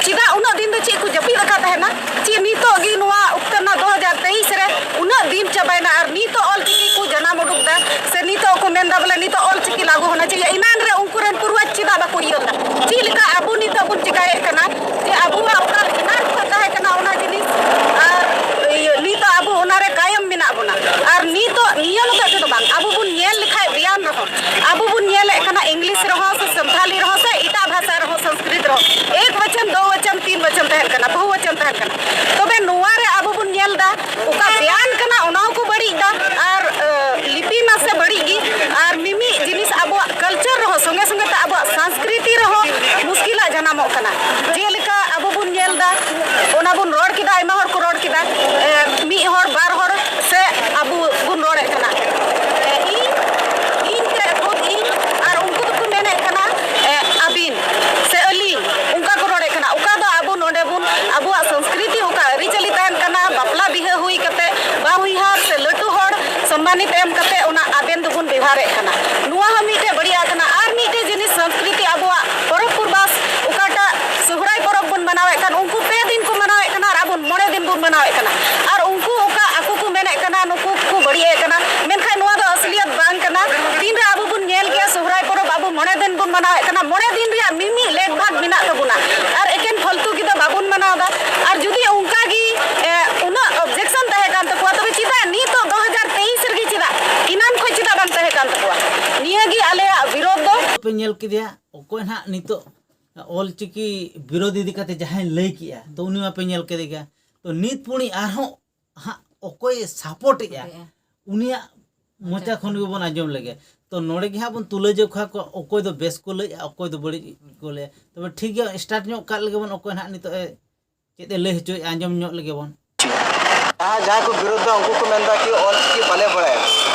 ᱪᱮᱫᱟᱜ ᱩᱱᱟᱹᱜ ᱫᱤᱱ ᱫᱚ ᱪᱮᱫ ᱠᱚ ᱡᱟᱹᱯᱤᱫ ᱟᱠᱟᱫ ᱛᱟᱦᱮᱱᱟ? ᱪᱮᱫ ᱱᱤᱛᱚᱜ ᱜᱮ ᱱᱚᱣᱟ ᱚᱠᱛᱚ ᱨᱮᱱᱟᱜ ᱫᱩ ᱦᱟᱡᱟᱨ ᱛᱮᱭᱤᱥ ᱨᱮ ᱩᱱᱟᱹᱜ ᱫᱤᱱ ᱪᱟᱵᱟᱭᱮᱱᱟ ᱟᱨ ᱱᱤᱛᱚᱜ ᱚᱞ ᱪᱤᱠᱤ ᱠᱚ ᱡᱟᱱᱟᱢ ᱩᱰᱩᱠ ᱮᱫᱟ, ᱥᱮ ᱱᱤᱛᱚᱜ ᱠᱚ ᱢᱮᱱ ᱮᱫᱟ ᱵᱚᱞᱮ ᱱᱤᱛᱚᱜ ᱚᱞ ᱪᱤᱠᱤ ᱞᱟᱹᱜᱩ ᱦᱚᱱᱟ ᱪᱟᱦᱤᱭᱮ? ᱮᱱᱟᱱ ᱨᱮ ᱩᱱᱠᱩ ᱨᱮᱱ ᱯᱩᱨᱵᱚᱡᱽ ᱪᱮᱫᱟᱜ ᱵᱟᱠᱚ ᱤᱭᱟᱹ ᱞᱮᱫᱟ? ᱪᱮᱫ ᱞᱮᱠᱟ ᱟᱵᱚ ᱱᱤᱛᱚᱜ ᱵᱚᱱ ᱪᱤᱠᱟᱭᱮᱫ ᱠᱟᱱᱟ ᱡᱮ ᱟᱵᱚᱣᱟᱜ ᱚᱠᱟ ᱮᱱᱟᱱ ᱠᱷᱚᱱ ᱛᱟᱦᱮᱸ ᱠᱟᱱᱟ ᱚᱱᱟ ᱡᱤᱱᱤᱥ, ᱟᱨ ᱤᱭᱟᱹ, ᱱᱤᱛᱚᱜ ᱟᱵᱚ ᱚᱱᱟ ᱨᱮ ᱠᱟᱭᱚᱢ ᱢᱮᱱᱟᱜ ᱵᱚᱱᱟ? ᱟᱨ ᱱᱤᱛᱚᱜ ᱱᱤᱭᱟᱹ ᱢᱚᱛᱚ ᱛᱮᱫᱚ ᱵᱟᱝ, ᱟᱵᱚ ᱵᱚᱱ ᱧᱮᱞ ᱞᱮᱠᱷᱟᱡ ᱵᱮᱭᱟᱱ ᱨᱮᱦᱚᱸ, ᱟᱵᱚ ᱵᱚᱱ ᱧᱮᱞᱮᱫ ᱠᱟᱱᱟ ᱤᱝᱞᱤᱥ ᱨᱮᱦᱚᱸ ᱥᱮ ᱥᱟᱱᱛᱷᱟᱞᱤ ᱨᱮᱦᱚᱸ ᱥᱮ ᱮᱴᱟᱜ ᱵᱷᱟᱥᱟ ᱨᱮᱦᱚᱸ, ᱥᱚᱝᱥᱠᱨᱤᱛ ᱨᱮᱦᱚᱸ ᱮᱠ ᱵᱚᱪᱚᱱ, ᱫᱳ ᱵᱚᱪᱚᱱ, ᱛᱤᱱ ᱵᱚᱪᱚᱱ ᱛᱟᱦᱮᱱ ᱠᱟᱱᱟ, ᱵᱚᱦᱩ ᱵᱚᱪᱚᱱ ᱛᱟᱦᱮᱱ ᱠᱟᱱᱟ᱾ ᱛᱚᱵᱮ ᱱᱚᱣᱟ ᱨᱮ ᱟᱵᱚ ᱵᱚᱱ ᱧᱮᱞ ᱮᱫᱟ ᱚᱠᱟ ᱵᱮᱭᱟᱱ ᱠᱟᱱᱟ ᱚᱱᱟ ᱦᱚᱸᱠᱚ ᱵᱟᱹᱲᱤᱡ ᱮᱫᱟ, ᱟᱨ ᱞᱤᱯᱤ ᱢᱟᱥᱮ ᱵᱟᱹᱲᱤᱡ ᱜᱮ, ᱟᱨ ᱢᱤᱢᱤᱫ ᱡᱤᱱᱤᱥ ᱟᱵᱚᱣᱟᱜ ᱠᱟᱞᱪᱟᱨ ᱨᱮᱦᱚᱸ ᱥᱚᱸᱜᱮ ᱥᱚᱸᱜᱮ ᱛᱮ ᱟᱵᱚᱣᱟᱜ ᱥᱚᱝᱥᱠᱨᱤᱛᱤ ᱨᱮᱦᱚᱸ ᱢᱩᱥᱠᱤᱞᱟᱜ ᱡᱟᱱᱟᱢᱚᱜ ᱠᱟᱱᱟ᱾ ᱡᱮᱞᱮᱠᱟ ᱟᱵᱚ ᱵᱚᱱ ᱧᱮᱞ ᱮᱫᱟ, ᱚᱱᱟ ᱵᱚᱱ ᱨᱚᱲ ᱠᱮᱫᱟ, ᱟᱭᱢᱟ ᱦᱚᱲ ᱠᱚ ᱨᱚᱲ ᱠᱮᱫᱟ, ᱮ, ᱢᱤᱫ ᱦᱚᱲ ᱵᱟᱨ ᱦᱚᱲ ᱥᱮ ᱟᱵᱚ ᱵᱚᱱ ᱨᱚᱲᱮᱫ ᱠᱟᱱᱟ, ᱮ, ᱤᱧ, ᱤᱧ ᱛᱮ ᱠᱷᱩᱫ ᱤᱧ, ᱟᱨ ᱩᱱᱠᱩ ᱫᱚᱠᱚ ᱢᱮᱱᱮᱫ ᱠᱟᱱᱟ, ᱮ, ᱟᱹᱵᱤᱱ ᱥᱮ ᱟᱹᱞᱤᱧ, ᱚᱱᱠᱟ ᱠᱚ ᱨᱚᱲᱮᱫ ᱠᱟᱱᱟ᱾ ᱚᱠᱟ ᱫᱚ ᱟᱵᱚ ᱱᱚᱰᱮ ᱵᱚᱱ, ᱟᱵᱚᱣᱟᱜ ᱥᱚᱝᱥᱠᱨᱤᱛᱤ ᱚᱠᱟ ᱟᱹᱨᱤᱪᱟᱹᱞᱤ ᱛᱟᱦᱮᱱ ᱠᱟᱱᱟ, ᱵᱟᱯᱞᱟ ᱵᱤᱦᱟᱹ ᱦᱩᱭ ᱠᱟᱛᱮ ᱵᱟᱝ ᱦᱩᱭᱦᱟᱨ ᱥᱮ ᱞᱟᱹᱴᱩ ᱦᱚᱲ ᱥᱚᱢᱢᱟᱱᱤᱛ ᱮᱢ ᱠᱟᱛᱮ ᱚᱱᱟ ᱟᱵᱮᱱ ᱫᱚᱵᱚᱱ ᱵᱮᱣᱦᱟᱨᱮᱫ ᱠᱟᱱᱟ᱾ ᱱᱚᱣᱟ ᱦᱚᱸ ᱢᱤᱫᱴᱮᱡ ᱵᱟᱹᱲᱤᱡ ᱟᱜ ᱠᱟᱱᱟ᱾ ᱟᱨ ᱢᱤᱫᱴᱮᱡ ᱡᱤᱱᱤᱥ ᱥᱚᱝᱥᱠᱨᱤᱛᱤ ᱟᱵᱚᱣᱟᱜ ᱯᱚᱨᱚᱵᱽ ᱯᱩᱨᱵᱟᱥ ᱚᱠᱟᱴᱟᱜ ᱥᱚᱦᱨᱟᱭ ᱯᱚᱨᱚᱵᱽ ᱵᱚᱱ ᱢᱟᱱᱟᱣᱮᱫ ᱠᱟᱱ, ᱩᱱᱠᱩ ᱯᱮ ᱫᱤᱱ ᱠᱚ ᱢᱟᱱᱟᱣᱮᱫ ᱠᱟᱱᱟ ᱟᱨ ᱟᱵᱚ ᱢᱚᱬᱮ ᱫᱤᱱ ᱵᱚᱱ ᱢᱟᱱᱟᱣᱮᱫ ᱠᱟᱱᱟ᱾ ᱟᱨ ᱩᱱᱠᱩ ᱚᱠᱟ ᱟᱠᱚ ᱠᱚ ᱢᱮᱱᱮᱫ ᱠᱟᱱᱟ, ᱱᱩᱠᱩ ᱠᱚ ᱵᱟᱹᱲᱤᱡ ᱮᱫ ᱠᱟᱱᱟ, ᱢᱮᱱᱠᱷᱟᱱ ᱱᱚᱣᱟ ᱫᱚ ᱟᱥᱞᱤᱭᱟᱛ ᱵᱟᱝ ᱠᱟᱱᱟ᱾ ᱛᱤᱱᱨᱮ ᱟᱵᱚ ᱵᱚᱱ ᱧᱮᱞ ᱠᱮᱭᱟ ᱥᱚᱦᱨᱟᱭ ᱯᱚᱨᱚᱵᱽ ᱟᱵᱚ ᱢᱚᱬᱮ ᱫᱤᱱ ᱵᱚᱱ ᱢᱟᱱᱟᱣᱮᱫ ᱠᱟᱱᱟ, ᱢᱚᱬᱮ ᱫᱤᱱ ᱨᱮᱭᱟᱜ ᱢᱤᱢᱤᱫ ᱞᱮᱠ ᱵᱷᱟᱜᱽ ᱢᱮᱱᱟᱜ ᱛᱟᱵᱚᱱᱟ, ᱟᱨ ᱮᱠᱮᱱ ᱯᱷᱟᱞᱛᱩ ᱜᱮ ᱫᱚ ᱵᱟᱵᱚᱱ ᱢᱟᱱᱟᱣ ᱮᱫᱟ᱾ ᱟᱨ ᱡᱩᱫᱤ ᱚᱱᱠᱟ ᱜᱮ, ᱮ, ᱩᱱᱟᱹᱜ objection ᱛᱟᱦᱮᱸ ᱠᱟᱱ ᱛᱟᱠᱚᱣᱟ, ᱛᱚᱵᱮ ᱪᱮᱫᱟᱜ ᱱᱤᱛᱚᱜ ᱫᱩ ᱦᱟᱡᱟᱨ ᱛᱮᱭᱤᱥ ᱨᱮᱜᱮ ᱪᱮᱫᱟᱜ ᱮᱱᱟᱱ ᱠᱷᱚᱱ ᱪᱮᱫᱟᱜ ᱵᱟᱝ ᱛᱟᱦᱮᱸ ᱠᱟᱱ ᱛᱟᱠᱚᱣᱟ? ᱱᱤᱭᱟᱹ ᱜᱮ ᱟᱞᱮᱭᱟᱜ ᱵᱤᱨᱳᱫᱷ ᱫᱚ᱾ ᱯᱮ ᱧᱮᱞ ᱠᱮᱫᱮᱭᱟ, ᱚᱠᱚᱭ ᱱᱟᱦᱟᱜ ᱱᱤᱛᱚᱜ ᱚᱞᱪᱤᱠᱤ ᱵᱤᱨᱳᱫᱷ ᱤᱫᱤ ᱠᱟᱛᱮ ᱡᱟᱦᱟᱸᱭ ᱞᱟᱹᱭ ᱠᱮᱜᱼᱟ, ᱛᱚ ᱩᱱᱤ ᱢᱟᱯᱮ ᱧᱮᱞ ᱠᱮᱫᱮ ᱜᱮᱭᱟ᱾ ᱛᱚ ᱱᱤᱛ ᱯᱩᱱᱤ ᱟᱨᱦᱚᱸ ᱦᱟᱸᱜ ᱚᱠᱚᱭᱮ support ᱮᱜᱼᱟ, ᱩᱱᱤᱭᱟᱜ ᱢᱚᱪᱟ ᱠᱷᱚᱱ ᱜᱮᱵᱚᱱ ᱟᱸᱡᱚᱢ ᱞᱮᱜᱮ᱾ ᱛᱚ ᱱᱚᱰᱮ ᱜᱮ ᱦᱟᱸᱜ ᱵᱚᱱ ᱛᱩᱞᱟᱹᱡᱚᱠᱷᱟ ᱠᱚᱣᱟ, ᱚᱠᱚᱭ ᱫᱚ ᱵᱮᱥ ᱠᱚ ᱞᱟᱹᱭᱮᱜᱼᱟ, ᱚᱠᱚᱭ ᱫᱚ ᱵᱟᱹᱲᱤᱡ ᱠᱚ ᱞᱟᱹᱭᱟ᱾ ᱛᱚᱵᱮ ᱴᱷᱤᱠ ᱜᱮᱭᱟ, ᱥᱴᱟᱨᱴ ᱧᱚᱜ ᱠᱟᱜ ᱞᱮᱜᱮ ᱵᱚᱱ, ᱚᱠᱚᱭ ᱦᱟᱸᱜ ᱱᱤᱛᱚᱜ ᱮ ᱪᱮᱫ ᱮ ᱞᱟᱹᱭ ᱦᱚᱪᱚᱭᱮᱫᱼᱟ, ᱟᱸᱡᱚᱢ ᱧᱚᱜ ᱞᱮᱜᱮ ᱵᱚᱱ᱾ ᱡᱟᱦᱟᱸ, ᱡᱟᱦᱟᱸᱭ ᱠᱚ ᱵᱤᱨᱳᱫᱷ ᱫᱟ, ᱩᱱᱠᱩ ᱠᱚ ᱢᱮᱱᱫᱟ ᱠᱤ ᱚᱞ ᱪᱤᱠᱤ ᱵᱟᱞᱮ ᱵᱟᱲᱟᱭᱟ,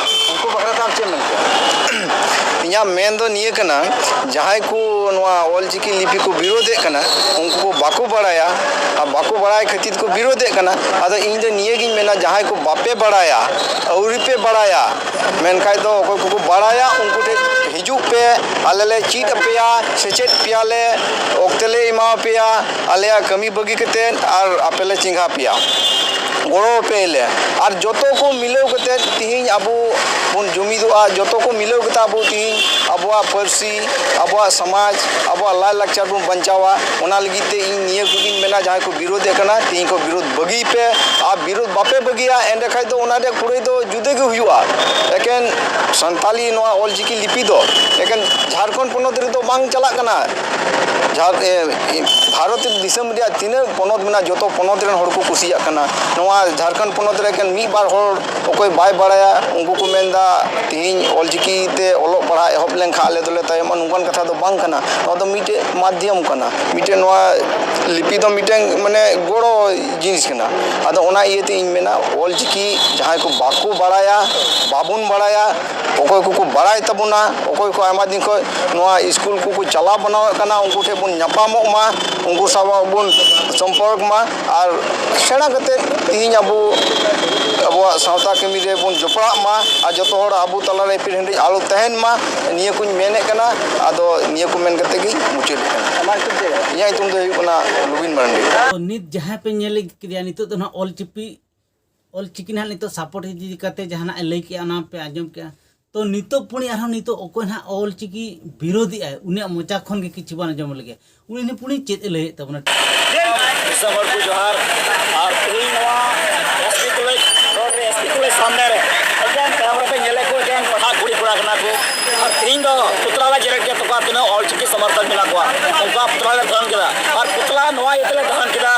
ᱩᱱᱠᱩ ᱵᱟᱠᱷᱨᱟ ᱛᱮ ᱟᱢ ᱪᱮᱫ ᱮᱢ ᱢᱮᱱ ᱠᱮᱭᱟ? ᱤᱧᱟᱹᱜ ᱢᱮᱱ ᱫᱚ ᱱᱤᱭᱟᱹ ᱠᱟᱱᱟ, ᱡᱟᱦᱟᱸᱭ ᱠᱚ ᱱᱚᱣᱟ ᱚᱞ ᱪᱤᱠᱤ ᱞᱤᱯᱤ ᱠᱚ ᱵᱤᱨᱳᱫᱷᱮᱫ ᱠᱟᱱᱟ, ᱩᱱᱠᱩ ᱠᱚ ᱵᱟᱠᱚ ᱵᱟᱲᱟᱭᱟ, ᱟᱨ ᱵᱟᱠᱚ ᱵᱟᱲᱟᱭ ᱠᱷᱟᱹᱛᱤᱨ ᱛᱮᱠᱚ ᱵᱤᱨᱳᱫᱷᱮᱫ ᱠᱟᱱᱟ᱾ ᱟᱫᱚ ᱤᱧ ᱫᱚ ᱱᱤᱭᱟᱹ ᱜᱤᱧ ᱢᱮᱱᱟ, ᱡᱟᱦᱟᱸᱭ ᱠᱚ ᱵᱟᱯᱮ ᱵᱟᱲᱟᱭᱟ, ᱟᱹᱣᱨᱤ ᱯᱮ ᱵᱟᱲᱟᱭᱟ, ᱢᱮᱱᱠᱷᱟᱡ ᱫᱚ ᱚᱠᱚᱭ ᱠᱚᱠᱚ ᱵᱟᱲᱟᱭᱟ, ᱩᱱᱠᱩ ᱴᱷᱮᱱ ᱦᱤᱡᱩᱜ ᱯᱮ, ᱟᱞᱮ ᱞᱮ ᱪᱮᱫ ᱟᱯᱮᱭᱟ, ᱥᱮᱪᱮᱫ ᱯᱮᱭᱟᱞᱮ, ᱚᱠᱛᱮ ᱞᱮ ᱮᱢᱟ ᱯᱮᱭᱟ, ᱟᱞᱮᱭᱟᱜ ᱠᱟᱹᱢᱤ ᱵᱟᱹᱜᱤ ᱠᱟᱛᱮᱫ ᱟᱨ ᱟᱯᱮ ᱞᱮ ᱪᱮᱸᱜᱷᱟ ᱯᱮᱭᱟ, ᱜᱚᱲᱚ ᱟᱯᱮᱭᱟᱞᱮ᱾ ᱟᱨ ᱡᱚᱛᱚ ᱠᱚ ᱢᱤᱞᱟᱹᱣ ᱠᱟᱛᱮᱫ ᱛᱤᱦᱤᱧ ᱟᱵᱚ ᱵᱚᱱ ᱡᱩᱢᱤᱫᱚᱜᱼᱟ, ᱡᱚᱛᱚ ᱠᱚ ᱢᱤᱞᱟᱹᱣ ᱠᱟᱛᱮᱫ ᱟᱵᱚ ᱛᱤᱦᱤᱧ ᱟᱵᱚᱣᱟᱜ ᱯᱟᱹᱨᱥᱤ, ᱟᱵᱚᱣᱟᱜ ᱥᱚᱢᱟᱡᱽ, ᱟᱵᱚᱣᱟᱜ ᱞᱟᱭᱼᱞᱟᱠᱪᱟᱨ ᱵᱚᱱ ᱵᱟᱧᱪᱟᱣᱟ᱾ ᱚᱱᱟ ᱞᱟᱹᱜᱤᱫ ᱛᱮ ᱤᱧ ᱱᱤᱭᱟᱹ ᱠᱚᱜᱮᱧ ᱢᱮᱱᱟ, ᱡᱟᱦᱟᱸᱭ ᱠᱚ ᱵᱤᱨᱳᱫᱷᱮᱫ ᱠᱟᱱᱟ, ᱛᱤᱦᱤᱧ ᱠᱷᱚᱱ ᱵᱤᱨᱳᱫᱷ ᱵᱟᱹᱜᱤᱭ ᱯᱮ᱾ ᱟᱨ ᱵᱤᱨᱳᱫᱷ ᱵᱟᱯᱮ ᱵᱟᱹᱜᱤᱭᱟ, ᱮᱸᱰᱮ ᱠᱷᱟᱡ ᱫᱚ ᱚᱱᱟ ᱨᱮᱭᱟᱜ ᱠᱩᱲᱟᱹᱭ ᱫᱚ ᱡᱩᱫᱟᱹ ᱜᱮ ᱦᱩᱭᱩᱜᱼᱟ᱾ ᱮᱠᱮᱱ ᱥᱟᱱᱛᱟᱞᱤ ᱱᱚᱣᱟ ᱚᱞᱪᱤᱠᱤ ᱞᱤᱯᱤ ᱫᱚ ᱮᱠᱮᱱ ᱡᱷᱟᱲᱠᱷᱚᱸᱰ ᱯᱚᱱᱚᱛ ᱨᱮᱫᱚ ᱵᱟᱝ ᱪᱟᱞᱟᱜ ᱠᱟᱱᱟ᱾ ᱡᱷᱟᱨ-, ᱮ, ᱮ, ᱵᱷᱟᱨᱚᱛ ᱫᱤᱥᱚᱢ ᱨᱮᱭᱟᱜ ᱛᱤᱱᱟᱹᱜ ᱯᱚᱱᱚᱛ ᱢᱮᱱᱟᱜᱼᱟ, ᱡᱚᱛᱚ ᱯᱚᱱᱚᱛ ᱨᱮᱱ ᱦᱚᱲ ᱠᱚ ᱠᱩᱥᱤᱭᱟᱜ ᱠᱟᱱᱟ᱾ ᱱᱚᱣᱟ ᱡᱷᱟᱲᱠᱷᱚᱸᱰ ᱯᱚᱱᱚᱛ ᱨᱮ ᱮᱠᱮᱱ ᱢᱤᱫ ᱵᱟᱨ ᱦᱚᱲ ᱚᱠᱚᱭ ᱵᱟᱭ ᱵᱟᱲᱟᱭᱟ, ᱩᱱᱠᱩ ᱠᱚ ᱢᱮᱱᱫᱟ, "ᱛᱤᱦᱤᱧ ᱚᱞᱪᱤᱠᱤ ᱛᱮ ᱚᱞᱚᱜ ᱯᱟᱲᱦᱟᱜ ᱮᱦᱚᱵ ᱞᱮᱱᱠᱷᱟᱱ ᱟᱞᱮ ᱫᱚᱞᱮ ᱛᱟᱭᱚᱢᱚᱜᱼᱟ", ᱱᱚᱝᱠᱟᱱ ᱠᱟᱛᱷᱟ ᱫᱚ ᱵᱟᱝ ᱠᱟᱱᱟ᱾ ᱱᱚᱣᱟ ᱫᱚ ᱢᱤᱫᱴᱮᱡ ᱢᱟᱫᱽᱫᱷᱚᱢ ᱠᱟᱱᱟ, ᱢᱤᱫᱴᱮᱡ ᱱᱚᱣᱟ ᱞᱤᱯᱤ ᱫᱚ ᱢᱤᱫᱴᱮᱱ, ᱢᱟᱱᱮ, ᱜᱚᱲᱚ ᱡᱤᱱᱤᱥ ᱠᱟᱱᱟ᱾ ᱟᱫᱚ ᱚᱱᱟ ᱤᱭᱟᱹᱛᱮ ᱤᱧ ᱢᱮᱱᱟ, ᱚᱞᱪᱤᱠᱤ ᱡᱟᱦᱟᱸᱭ ᱠᱚ ᱵᱟᱠᱚ ᱵᱟᱲᱟᱭᱟ, ᱵᱟᱵᱚᱱ ᱵᱟᱲᱟᱭᱟ, ᱚᱠᱚᱭ ᱠᱚᱠᱚ ᱵᱟᱲᱟᱭ ᱛᱟᱵᱚᱱᱟ, ᱚᱠᱚᱭ ᱠᱚ ᱟᱭᱢᱟ ᱫᱤᱱ ᱠᱷᱚᱱ ᱱᱚᱣᱟ ᱥᱠᱩᱞ ᱠᱚᱠᱚ ᱪᱟᱞᱟᱣ ᱵᱟᱱᱟᱣᱮᱫ ᱠᱟᱱᱟ, ᱩᱱᱠᱩ ᱴᱷᱮᱱ ᱵᱚᱱ ᱧᱟᱯᱟᱢᱚᱜ ᱢᱟ, ᱩᱱᱠᱩ ᱥᱟᱶ ᱵᱚᱱ ᱥᱚᱢᱯᱚᱨᱠ ᱢᱟ᱾ ᱟᱨ ᱥᱮᱬᱟ ᱠᱟᱛᱮᱫ ᱛᱮᱦᱮᱧ ᱟᱵᱚ ᱟᱵᱚᱣᱟᱜ ᱥᱟᱶᱛᱟ ᱠᱟᱹᱢᱤ ᱨᱮ ᱵᱚᱱ ᱡᱚᱯᱲᱟᱜ ᱢᱟ ᱟᱨ ᱡᱚᱛᱚ ᱦᱚᱲ ᱟᱵᱚ ᱛᱟᱞᱟᱨᱮ ᱮᱯᱮᱨᱦᱮᱸᱰᱮᱡ ᱟᱞᱚ ᱛᱟᱦᱮᱱ ᱢᱟ, ᱱᱤᱭᱟᱹ ᱠᱚᱧ ᱢᱮᱱᱮᱫ ᱠᱟᱱᱟ᱾ ᱟᱫᱚ ᱱᱤᱭᱟᱹ ᱠᱚ ᱢᱮᱱ ᱠᱟᱛᱮ ᱜᱤᱧ ᱢᱩᱪᱟᱹᱫᱮᱫ ᱠᱟᱱᱟ᱾ ᱟᱢᱟᱜ ᱧᱩᱛᱩᱢ ᱪᱮᱫ? ᱤᱧᱟᱹᱜ ᱧᱩᱛᱩᱢ ᱫᱚ ᱦᱩᱭᱩᱜ ᱠᱟᱱᱟ ᱨᱚᱵᱤᱱ ᱢᱟᱨᱟᱱᱰᱤ᱾ ᱛᱚ ᱱᱤᱛ ᱡᱟᱦᱟᱸᱭ ᱯᱮ ᱧᱮᱞ ᱠᱮᱫᱮᱭᱟ, ᱱᱤᱛᱚᱜ ᱫᱚ ᱱᱟᱦᱟᱜ ᱚᱞ ᱪᱤᱠᱤ, ᱚᱞ ᱪᱤᱠᱤ ᱱᱟᱦᱟᱜ ᱱᱤᱛᱚᱜ ᱥᱟᱯᱳᱨᱴ ᱤᱫᱤ ᱠᱟᱛᱮ ᱡᱟᱦᱟᱱᱟᱜ ᱮ ᱞᱟᱹᱭ ᱠᱮᱜᱼᱟ, ᱚᱱᱟ ᱯᱮ ᱟᱸᱡᱚᱢ ᱠᱮᱜᱼᱟ᱾ ᱛᱚ ᱱᱤᱛᱚᱜ ᱯᱩᱱᱤ ᱟᱨᱦᱚᱸ ᱱᱤᱛᱚᱜ ᱚᱠᱚᱭ ᱱᱟᱦᱟᱜ ᱚᱞ ᱪᱤᱠᱤ ᱵᱤᱨᱳᱫᱷᱤᱜᱼᱟᱭ, ᱩᱱᱤᱭᱟᱜ ᱢᱚᱪᱟ ᱠᱷᱚᱱ ᱜᱮ ᱠᱤᱪᱷᱩ ᱵᱚᱱ ᱟᱸᱡᱚᱢ ᱞᱮᱜᱮ᱾ ᱩᱱᱤ ᱱᱤ-, ᱯᱩᱱᱤ ᱪᱮᱫ ᱮ ᱞᱟᱹᱭᱮᱫ ᱛᱟᱵᱚᱱᱟ? ᱫᱤᱥᱚᱢ ᱦᱚᱲ ᱠᱚ ᱡᱚᱦᱟᱨ᱾ ᱟᱨ ᱛᱮᱦᱮᱧ ᱱᱚᱣᱟ ᱮᱥ ᱯᱤ ᱠᱚᱞᱮᱡᱽ ᱨᱳᱰ ᱨᱮ, ᱮᱥ ᱯᱤ ᱠᱚᱞᱮᱡᱽ ᱥᱟᱢᱱᱮ ᱨᱮ ᱮᱠᱮᱱ ᱛᱟᱭᱚᱢ ᱨᱮᱯᱮ ᱧᱮᱞᱮᱫ ᱠᱚ ᱮᱠᱮᱱ ᱯᱟᱲᱦᱟᱜ ᱠᱩᱲᱤ ᱠᱚᱲᱟ ᱠᱟᱱᱟ ᱠᱚ᱾ ᱟᱨ ᱛᱮᱦᱮᱧ ᱫᱚ ᱯᱩᱛᱞᱟ ᱞᱮ ᱡᱮᱨᱮᱫ ᱠᱮᱫ ᱛᱟᱠᱚᱣᱟ, ᱛᱤᱱᱟᱹᱜ ᱚᱞ ᱪᱤᱠᱤ ᱥᱚᱢᱚᱨᱛᱷᱚᱠ ᱢᱮᱱᱟᱜ ᱠᱚᱣᱟ, ᱩᱱᱠᱩᱣᱟᱜ ᱯᱩᱛᱞᱟ ᱞᱮ ᱫᱷᱚᱨᱚᱱ ᱠᱮᱫᱟ᱾ ᱟᱨ ᱯᱩᱛᱞᱟ ᱱᱚᱣᱟ ᱤᱭᱟᱹ ᱛᱮᱞᱮ ᱫᱷᱚᱨᱚᱱ ᱠᱮᱫᱟ,